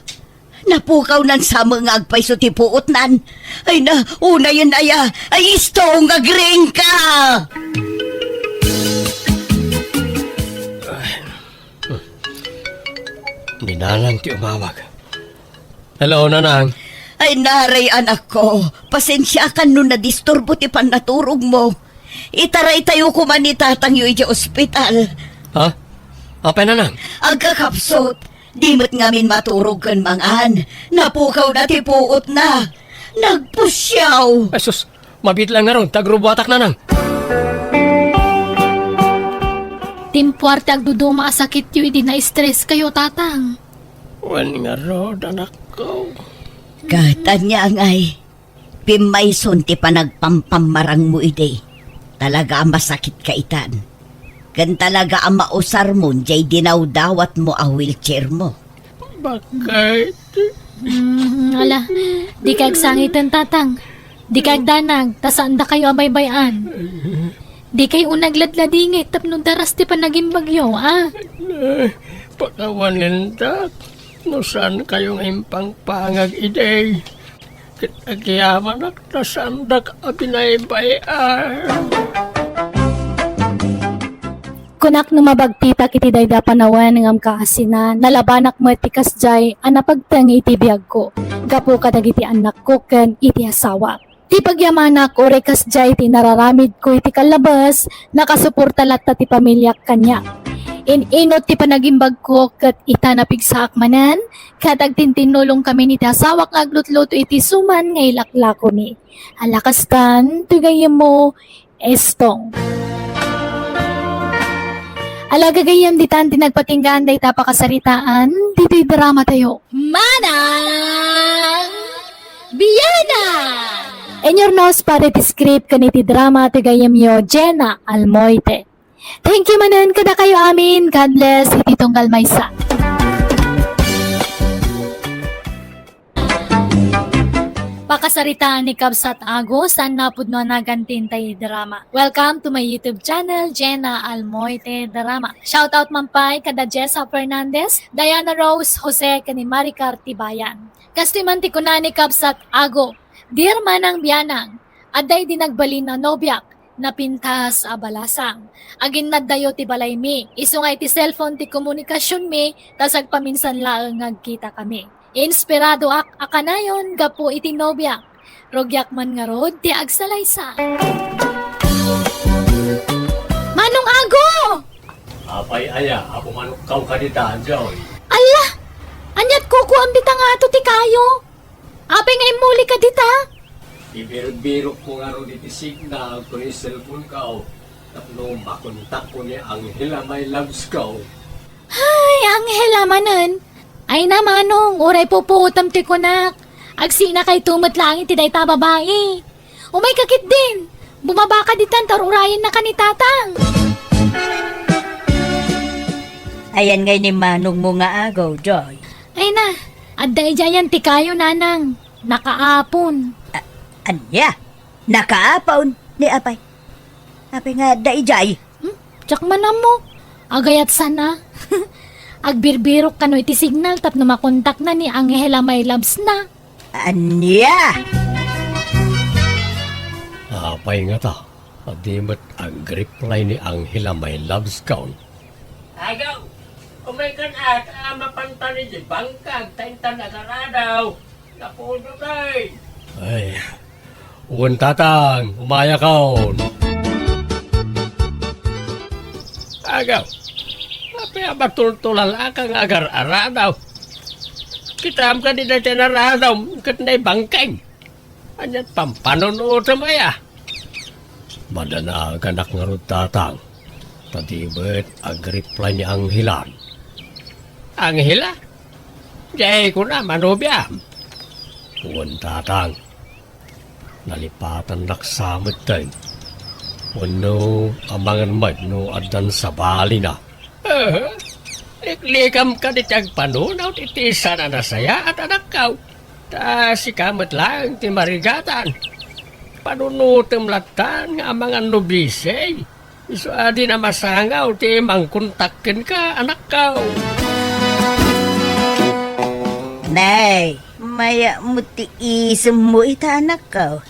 napukawnan sa met nga agpayso ti puotnan. Ay na, unayen aya. Ay, Istong, agring ka! Ni Nanang ti umawag. Hello, Nanang. Ay, naray, anakko. Pasensiakan no nadisturbo ti pannaturogmo. Itaraytayo koma ni tatangyo idiay ospital. Ha? Apay, Nanang? Agkakapsut. Di met ngamin maturog ken mangan. Napukawna ti puotna. Nagpusiaw. Ay, sus. Mabiit la ngarud, ta agrubuatak, Nanang. Timpuar ti agduduma a sakityo idi na-stress kayo, Tatang. Wen ngarud, anakko. Ket ania ngay, pimmayson ti panagpampammarangmo idi. Talaga a masakitka itan. Ken talaga a mausarmon diay dinawdawatmo a wheelchairmo. Bakit? Mm, ala, dikay agsangiten, Tatang. Dikay agdanag, ta saandakayo a baybay-an. Dikay unay agladladingit tapno daras ti panagimbagyo, a? Pakawanen, Tat, no saan kayo nga impangpangag idi. Ket agyamanak ta saandak a binaybay-an. Kunak no mabagtitak iti daydi a panawen ngem kaasinan, nalabanak met ti kasdiay a napagteng iti biagko gapu kadagiti annakko ken iti asawak. Ti pagyamanak uray kasdiay ti nararamidko iti kallabas, nakasuporta latta ti pamiliak kaniak. In-inut ti panagimbagko ket ita napigsaak manen, ket agtintinnulongkami iti asawak nga aglutluto iti suman nga ilaklakoni. Ala kastan, ti gayyemmo, Estong. Ala gagayyem, ditan ti nagpatinggaan dayta pakasaritaan, ditoy drama tayo. Manang Bianan! In your nose, pare ti script, ken iti drama, ti gayyemyo, Jenna Almoite. Thank you manen kadakayo amin. God bless. Iti tunggal maysa. Pakasaritaan ni Kabsat Ago, saan napudno a nagantin tay drama. Welcome to my YouTube channel, Jenna Almoite Drama. Shoutout man pay kada Jessa Fernandez, Diana Rose Jose, ken ni Maricar Tibayan. Kastoy man ti kuna ni Kabsat Ago, Dear Manang Bianang, adda idi nagbalin a nobiak, napintas a balasang. Aginnaddayo ti balaymi, isu nga iti cellphone ti komunikasionmi, ta sagpaminsan laeng nga agkitakami. Inspiradoak a kanayon gapu iti nobiak. Rugiak man ngarud ti agsalaysa. Manong Ago! Apay aya, a pumanukkaw ka dita, Joy? Alla! Aniat kukuam dita nga ato ti kayo? Apay nga immuli ka dita? Ibirbirok ko ngarud iti signal ko iti cellphone ko, tapno makontak ko ni Angela, my loves ko. Ay, Angela manen. Ay na, Manong, uray pupuotam ti kunak. Agsinakayto met laeng iti dayta babai. Umayka ketdin. Bumabaka ditan ta ur-urayenna ka ni Tatang. Ayan ngay ni manongmo nga Ago, Joy. Ay na, adda idiayan ti kayo, Nanang. Nakaapon. A-, ania? Nakaapon? Ni apay? Apay nga adda idiay? Hmm? Diak man ammo. Agayat sana. Agbirbirok kano iti signal tapno makontakna ni Angela, my loves na. Ania? Apay ngata, a di met agreply ni Angela, my loves, kaon? Agaw, umaykan a, ta mapantan iti bangkag, ta intan agaradaw. Napuno kay. Ay, wen, Tatang, umayakaon. Agaw, apay a matultulal-aka nga agar-aradaw? Kitaem kadi dayta naradaw ket naibangkeg. Aniat pampanunutem aya? Madanaaganak ngarud, Tatang, ta di met agreply ni Angelan. Angela? Diay kuna manobiam? Wen, Tatang. Nalipatannak sa metten. Wenno amangan met no addan sabalina. Aha. Liklikam kadi ti agpanunot iti saan a nasayaat, anakko. Ta sika met laeng ti marigatan. Panunotem lattan nga amangan no busy. Isu a dina masangaw ti mangkontak kenka, anakko. Nay, mayat met ti isemmo ita, anakko.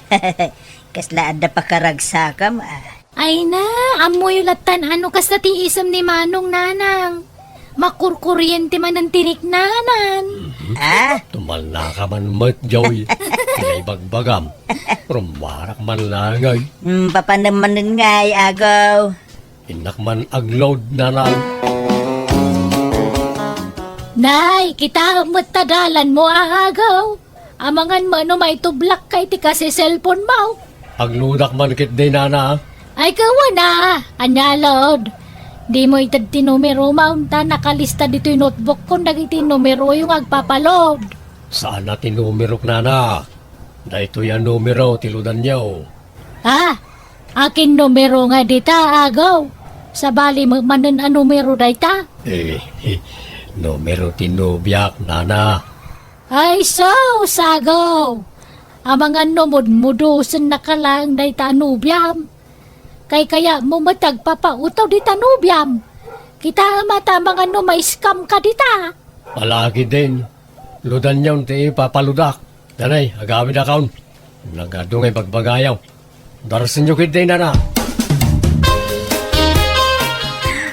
Kasla adda pakaragsakam, a. Ay na, ammoyo lattan a no kasta ti isem ni Manong, Nanang. Makurkuryente manen ti riknanan. Mhm. Ah? Tumalnaka man met, Joy. Ti naibagbagam. Rummuarak man la ngay. Mm, papanem manen ngay, Agaw. Innak man agload, Nanang. Nay, kitaem met ta dalanmo, Agaw. Amangan met no maitublakka iti kasi-cellphone-mo. Agloadak man ketdi, Nana. Ay, kawana, ania, Lord? Dimo ited ti numerom, ta nakalista ditoy notebook-kon dagiti numeroyo nga agpapaload. Saan a ti numerok, Nana. Daytoy a numero ti loadanyo. Ah, akin numero nga dita, Agaw? Sabali met manen a numero dayta? Eh, numero ti nobiak, Nana. Ay, sus, Agaw! Amangan no mudmudusennaka laeng dayta a nobiam. Kaykayatmo met ti agpapautaw dita nobiam. Kitaem a ta amangan no ma-scam ka dita. Ala ketdin, loadanyon ti ipapaloadak. Danay, agawidakon. Nagadu nga ibagbagayo. Darsenyo ketdi, Nana.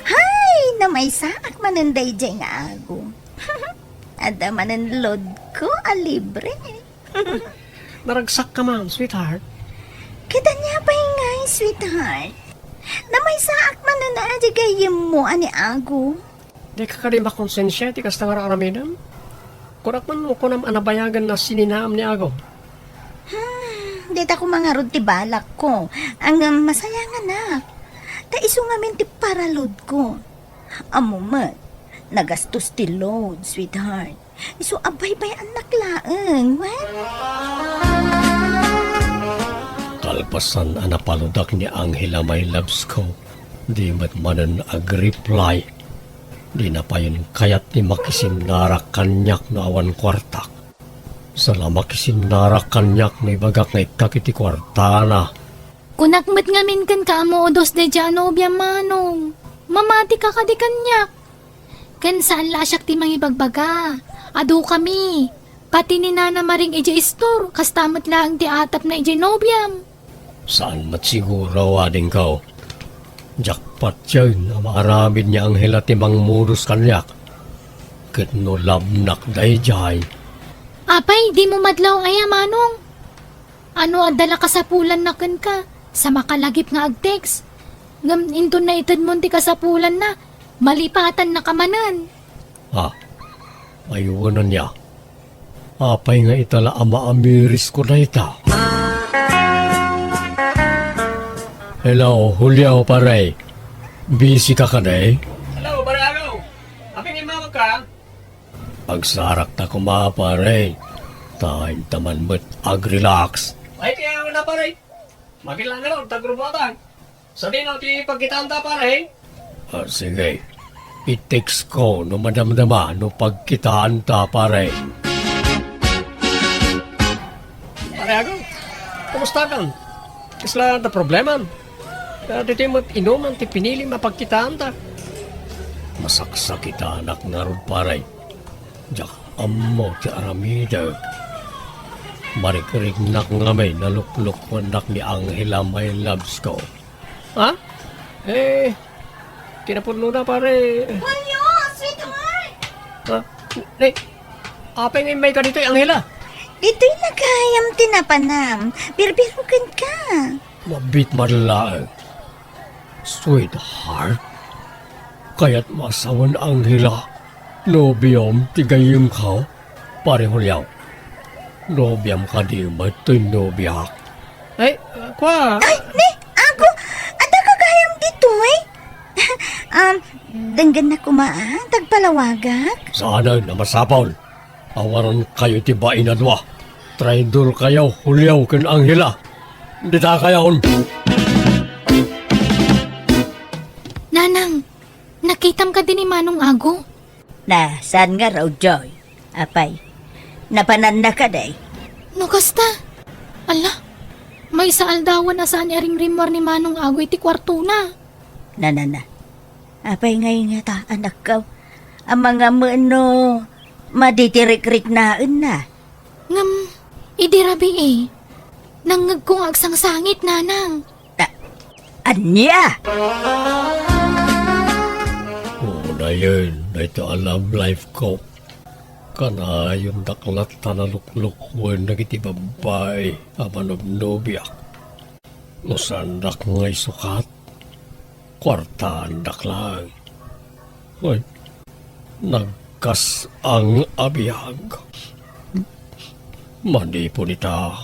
Hay, namaysaak manen daydiay nga Agaw. Adda manen load-ko a libre. Naragsakka man, sweetheart. Ket ania pay ngay, sweetheart? Namaysaak manen a di gayyemmo a ni Ago? Dika kadi makonsensia iti kasta nga ar-aramidem? Kunak man no kunam a nabayagen a sininaam ni Ago. Hmm, dita koma ngarud ti balakko. Ngem masayanganak. Ta isu ngamin ti paralodko. Ammo met, nagastos ti load, sweetheart. Isu a baybay-annak laeng, wen? Kalpasan a napalodak ni Angela, my loves ko, di met manen agreply. Dina payen kayat ti makisinnarak kaniak no awan kuartak. Saan a makisinnarak kaniak no ibagak nga ikkak iti kuartana. Kunak met ngamin kenka a modos daydiay a nobiam, Manong. Mamatika kadi kaniak? Ken saan la a siak ti mangibagbaga. Adukami. Pati ni Nana Maring idiay istor, kasta met laeng ti atapna idiay nobiam. Saan met siguro, adingko. Diak patien a maaramid ni Angela ti mangmodos kaniak. Ket no labnak daydiay. Apay, dimo madlaw aya, Manong? Ano adda la kasapulanna kenka? Sa makalagip nga ag-text. Ngem inton naitedmon ti kasapulanna, malipatannaka manen. Ah, aywan ania. Apay nga ita la a maamirisko dayta? Hello, Julio, pare. Busy ka kadi? Hello, pare Alo. Apay nga immawag ka? Agsarakta koma, pare. Ta inta man met ag-relax. Ay, kaya wala, pare. Mabilang nga ron, tagrubuatan. Sadino ti pagkitaanta, pare? Ah, sige. I-text ko no madamdama no pagkitaanta, pare. Pare Ago, kumusta kan? Kasla adda problemam? Ah, ditoy met inuman ti pinilim a pagkitaanta. Masaksakitanak ngarud, pare. Diak ammo ti aramidek. Marikriknak ngamin a luklukuennak ni Angela, my loves ko. Ha? Eh, kinapudnona, pare. Julio, sweetheart! Ha? Eh, apay nga immayka ditoy, Angela? Ditoy la gayam ti napanam. Birbiro kenka. Mabiit man laeng. Sweetheart, kayatmo a sawen, Angela, nobiom ti gayyemko, pare Julio. Nobiam kadi met toy nobiak? Ay, kua. Ay, ni, Ago, adda ka gayam ditoy? Um, denggennak koma, ah, tagpalawagak? Saanen a masapul. Awarankayo iti bain a dua. Traidorkayo, Julio ken Angela. Ditakayon! Nanang, nakitam kadi ni Manong Ago? Na, saan ngarud, Joy? Apay, napananna kadi? No kasta, ala, maysa aldawen a saan nga arimrimmuar ni Manong Ago iti kuartona. Na, na, na. Apay ngay ngata, anakko? Amangan met no madi ti rikriknaenna. Ngem, idi rabii, nangngegko nga agsangsangit, Nanang. Ta-, ania? Unayen, daytoy a love life ko. Kanayondak latta a luklukuen dagiti babbai a manobnobiak. No saandak nga isukat, kuartaandak laeng. Ay, nagkas-ang a biag. Manipud ita,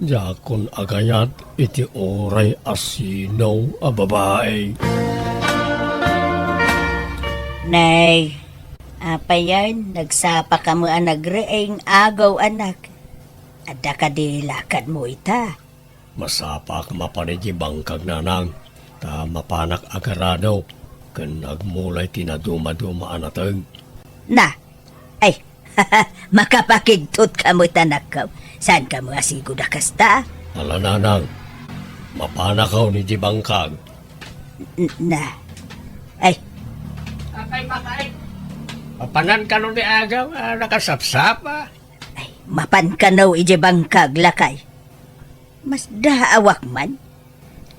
diakon agayat iti uray a sino a babai. Nay, apayen, nagsapaka met a nagreeng, Ago, anak. Adda kadi lakadmo ita? Masapaak mapan idiay bangkag, Nanang, ta mapanak agarado ken agmulay ti nadumaduma a nateng. Na, ay, makapakigtot ka met, anakko. Saan ka met a sigud a kasta? Ala, Nanang, mapanakon idiay bangkag. N-, na, ay. Apay, bakay? Mapanan kano ni Agaw a nakasapsapa? Ay, mapan kano idiay bangkag, lakay. Masdaawak man.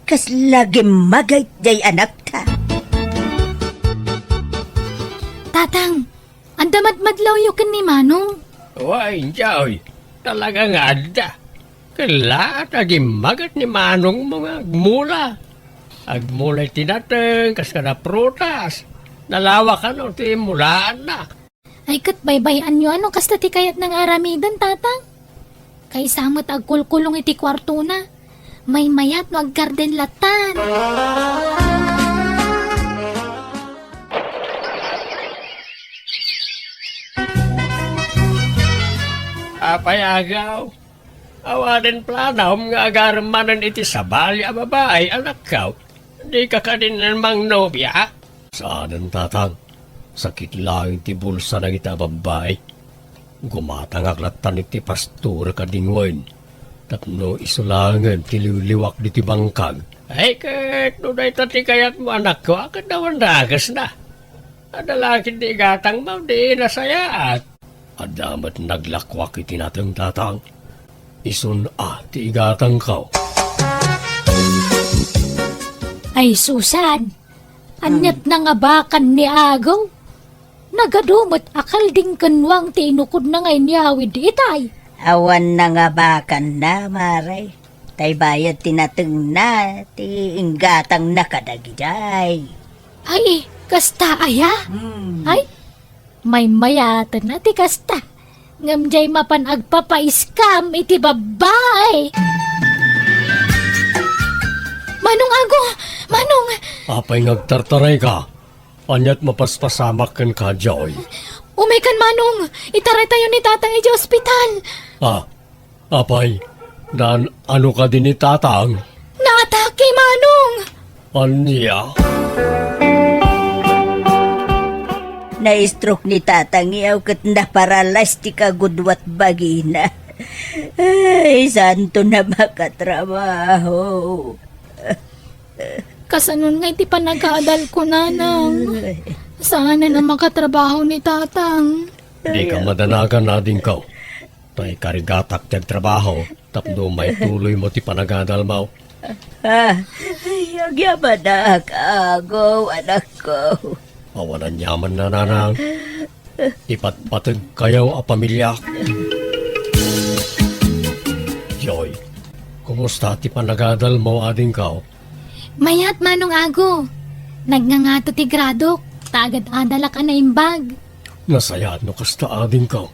Kasla gimmagayt diay anakta. Tatang, adda madmadlawyo ken ni Manong? Wen, Joy. Talaga nga adda. Kella, agimmaget ni manongmo nga agmula. Agmula iti nateng, kas kada prutas. Nalawa kano ti mulaanna. Ay, ket baybay-anyo a no kasta ti kayatna nga aramiden, Tatang. Kaysa met agkulkulong iti kuartona. Maymayat no aggarden lattan. Apay, Agaw? Awanen planom nga agarem manen iti sabali a babai, anakko? Dika kadin mangnobia? Saanen, Tatang. Sakit laeng ti bulsa dagita a babbai. Gumatangak lattan iti pastorek a dingwen tapno isu laengen ti liwliwak diti bangkag. Ay, ket no dayta ti kayatmo, anakko, a ket awan dakesna. Adda la ket ti igatangmo, di nasayaat. Adda met naglakuak iti nateng, Tatang. Isun a ti igatangko. Ay, Susan! Aniat nangabakan ni Agaw? Nagadu met a kalding ken nuang ti inukodna nga inyawid itay. Awan nangabakanna, Mare. Tay bayad ti natengna, ti inggatangna kadagidiay. Ay, kasta aya? Hmm. Ay, maymayatenna ti kasta. Ngem diay mapan agpapaiskam iti babbai. Manong Ago! Manong! Apay nga agtartarayka? Aniat mapaspasamak kenka, Joy? Umaykan, Manong! Itaraytayo ni Tatang idiay ospital! Ah, apay, naan-ano kadi ni Tatang? Naatake, Manong! Ania? Na-stroke ni Tatang, yaw, ket naparalyze ti kagudua ti bagina. Ay, saanton a makatrabaho. Kasanon nga iti panagadalko, Nanang? Saanen a makatrabaho ni Tatang. Dika madanagan, adingko. Tay karigatak ti agtrabaho tapno maituloymo ti panagadalmo. Ah, ay, agyamanak, Ago, anakko. Awan aniamanna, Nanang. Ipatpategkayo a pamiliak. Joy, kumusta ti panagadalmo, adingko? Mayat, Manong Ago. Nagngangato ti gradok, ta agad-adalak a naimbag. Nasayaat no kasta, adingko.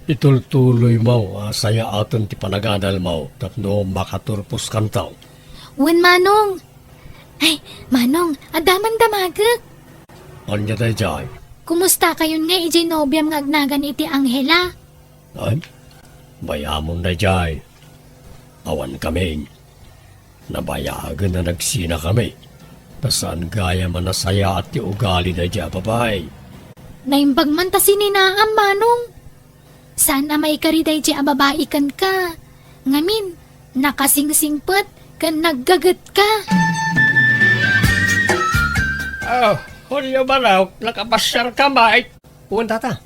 Itultuloymo a sayaaten ti panagadalmo tapno makaturposkanto. Wen, Manong. Ay, Manong, adda man damagek. Ania daydiay? Kumustakayon nga idiay nobiam nga agnagan iti Angela? Ay, bayamon daydiay. Awan kamin. Nabayagen a nagsinakami. Ta saan gayam a nasayaat ti ugali daydiay a babai. Naimbag man ta sininaam, Manong. Saan a maikari daydiay a babai kenka. Ngamin, nakasingsingpet ken naggagetka. Oh, Julio Barok, nakapasiarka met. Wen, Tata.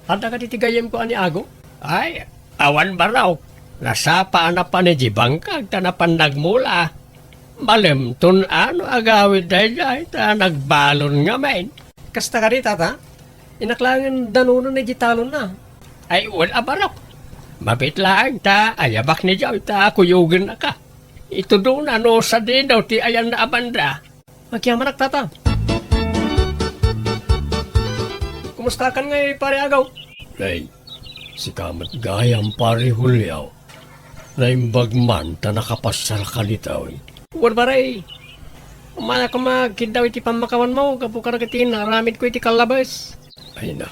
Adda kadi ti gayyemko a ni Ago? Ay, awan barok. Nasapa a napan idiay bangkag ta napan nagmula. Malemton a no agawid daydiay ta nagbalon ngamin. Kasta kadi, Tata? Innak laengen danunen idiay talonna. Ay, wen a barok. Mabiit laeng ta ayabak ni Joy ta kuyogennaka. Itudona no sadino ti ayanna a banda. Agyamanak, Tata. Kumustakan ngay, Pare Agaw? Ay, sika met gayam, Pare Julio. Naimbag man ta nakapasiarka ditoy. Wen, Pare. Umaya koma agkiddaw iti pammakawanmo gapu kadagiti naaramidko iti kallabes. Ay na,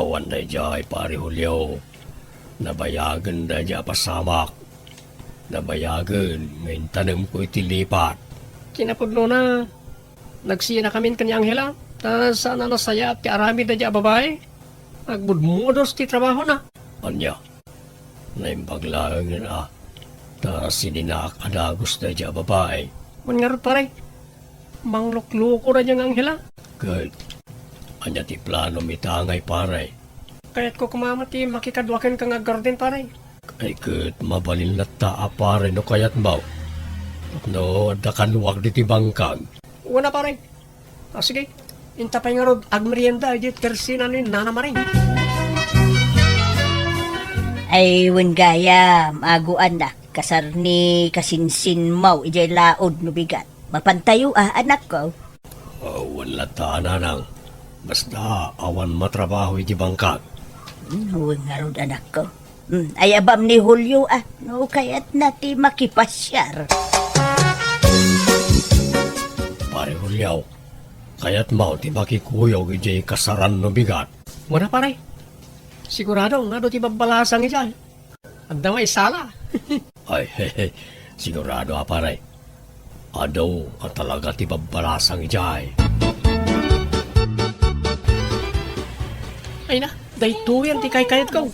awan daydiay, Pare Julio. Nabayagen daydiay a pasamak. Nabayagen nga intanemko iti lipat. Kinapudnona, nagsinakamin ken ni Angela, ta saan a nasayaat ti aramid daydiay a babai. Agmudmudos ti trabahona. Ania? Naimbag laengen a ta sininaak a dagus daydiay a babai. Wen ngarud, Pare, manglukloko daydiay nga Angela. Ket ania ti planom ita ngay, Pare? Kayatko koma met ti makikadua kenka nga aggarden, Pare. Ay ket mabalin latta a, Pare, no kayatmo. Tapno adda kanuak ditoy bangkag. Wen a, Pare. Ah, sige. Inta pay ngarud agmerienda idiay tersina ni Nana Maring. Ay, wen gayam, aguanak, kasar ni kasinsinmaw idiay laod no bigat. Mapantayo a, anakko? Oh, wen latta, nanang. Basta awan matrabaho iti bangkag. Hmm, wen ngarud, anakko. Hmm, ay, abam ni Julio a, no kayatna ti makipasiar. Pare Julio, kayatmo ti makikuyog idiay kasaran no bigat? Wen a, pare. Sigurado nga adu ti babbalasang idiay. Adda maisala. Ay, sigurado a, pare. Adu a talaga ti babbalasang idiay. Ay na, daytoyen ti kaykayatko.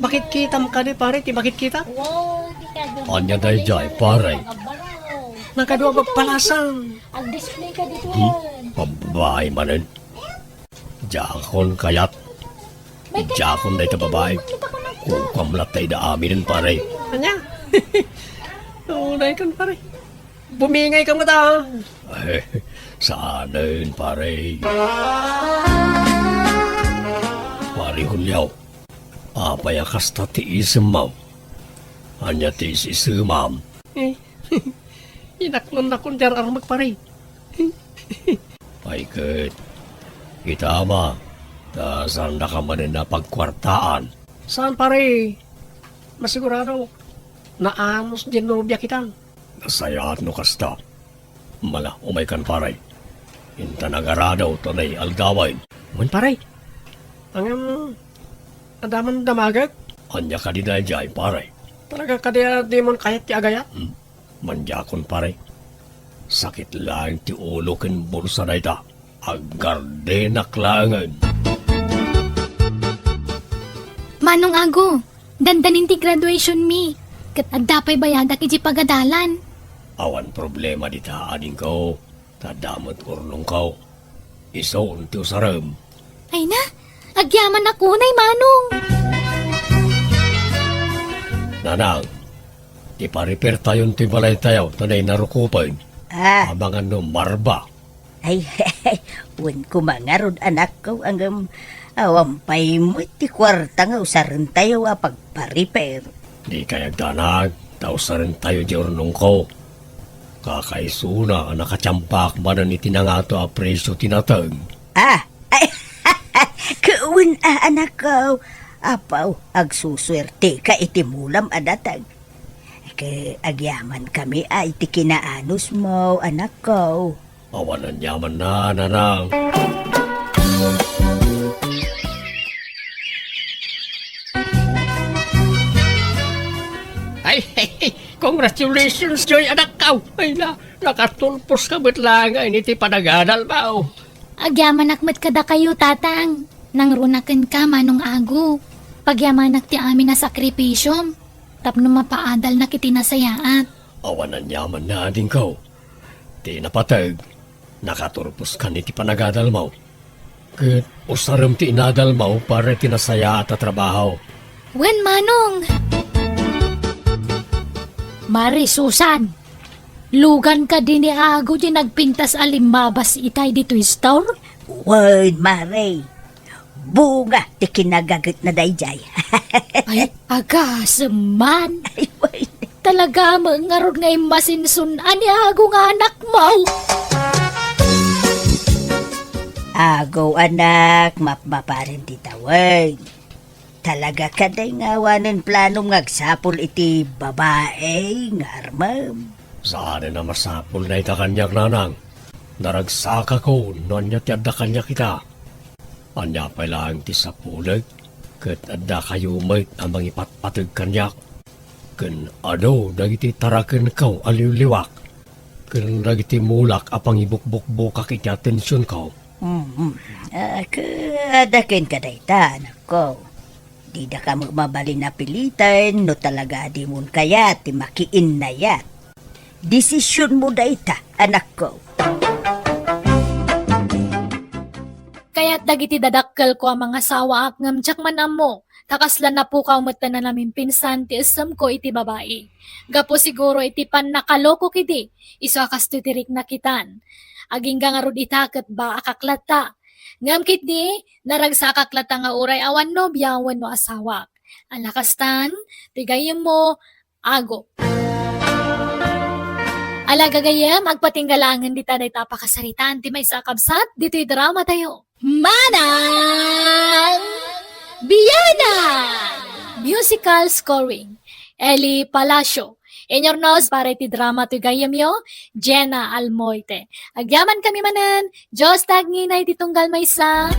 Makitkitam kadi, pare, ti makitkitam? Ania daydiay, pare? Nakadua babbalasang. Ag-display ka dito. Hmm? Babae manen. Diakon kayat. Diakon dayta babae. Kukam latta ida aminen, pare. Ania? Unaykon, pare. Bumingay ka met, a. Eh, saanen, pare. Pare Julio, apay a kasta ti isemmo? Ania ti is-isemam? Eh, inaklon-naklon ti ar-armek, pare. Ay ket, kita ama, ta saandaka manen a pagkuartaan. Saan, pare. Masigurado, naanus diay nobia kita. Nasayaat no kasta. Mala, umaykan, pare. Intan agaradaw ta naialdawen. Wen, pare. Ngem, adda man damagek? Ania kadi daydiay, pare? Talaga kadi a dimon kayat ti agayat? Hmm. Mandiakon, pare. Sakit laeng ti ulo ken bulsa dayta. Aggardenak laengen. Manong Ago, dandanin ti graduation mi. Ket adda pay bayadak iti pagadalan. Awan problema dita, adingko. Ta adda met urnongko. Isun ti usarem. Ay na, agyamanak unay, Manong. Nanang, ti paripertayon ti balaytayo ta nainarukopen. Ah. Amangan no marba. Ay, wen koma ngarud, anakko, ngem awan pay met ti kuarta nga usarentayo a pagpariper. Dikay agdanag, ta usarentayo di urnongko. Kakaisuna a nakatiampak manen iti nangato a presio ti nateng. Ah, ay, wen a, anakko. Apaw, agsusuerteka iti mulam a nateng. Ket agyamankami a iti kinaanusmo, anakko. Awan aniamanna, nanang. Ay, congratulations, Joy, anakko. Ay na, nakatulpos ka met laengen iti panagadalmo. Agyamanak met kadakayo, Tatang. Nangruna kenka, Manong Ago. Pagyamanak ti amin a sakripisiom tapno mapaadalnak iti nasayaat. Awan aniamanna, adingko. Ti napateg, nakaturpos kan iti panagadalmo. Ket usarem ti inadalmo para iti nasayaat a trabaho. Wen, Manong. Mari Susan, lugan kadi ni Ago ti nagpintas a limmabas itay ditoy store? Wen, Mari. Bunga ti kinagagetna daydiay. Ay, agasem man. Ay, wen. Talaga met ngarud nga immasinsun-an ni Ago nga anakmo. Ago, anak, mapmaparim ti tawen. Talaga kadi nga awanen planom nga agsapul iti babai nga armem? Saanen a masapul dayta kaniak, nanang. Naragsakakon no ania ti adda kaniak ita. Ania pay laeng ti sapulek, ket addakayo met a mangipatpateg kaniak. Ken adu dagiti tarakenko a liwliwak, ken dagiti mulak a pangibukbukbukak iti atensionko. Mm. Ah, ket adda kenka dayta, anakko. Didaka met mabalin a piliten no talaga a dimon kayat ti makiinnayat. Desisionmo dayta, anakko. Kayat dagiti dadakkelko a mangasawaak ngem diak man ammo ta kasla napukaw met ta nanamimpinsan ti essemko iti babai. Gapu siguro iti pannakalokok idi, isu a kastoy ti rikna kitan. Agingga ngarud ita ket baakak latta. Ngem ketdi, naragsakak latta nga uray awan nobia wenno asawak. Ala kastan, ti gayyemmo, Ago. Ala gagayyem, agpatingga laengen dita dayta a pakasaritaan ti maysa a kabsat ditoy dramatayo. Manang Biyanan! Musical scoring, Eli Palacio. Inyurnos para iti drama toy gayyemyo, Jenna Almoite. Agyamankami manen, Dios ta agnginay ti tunggal maysa.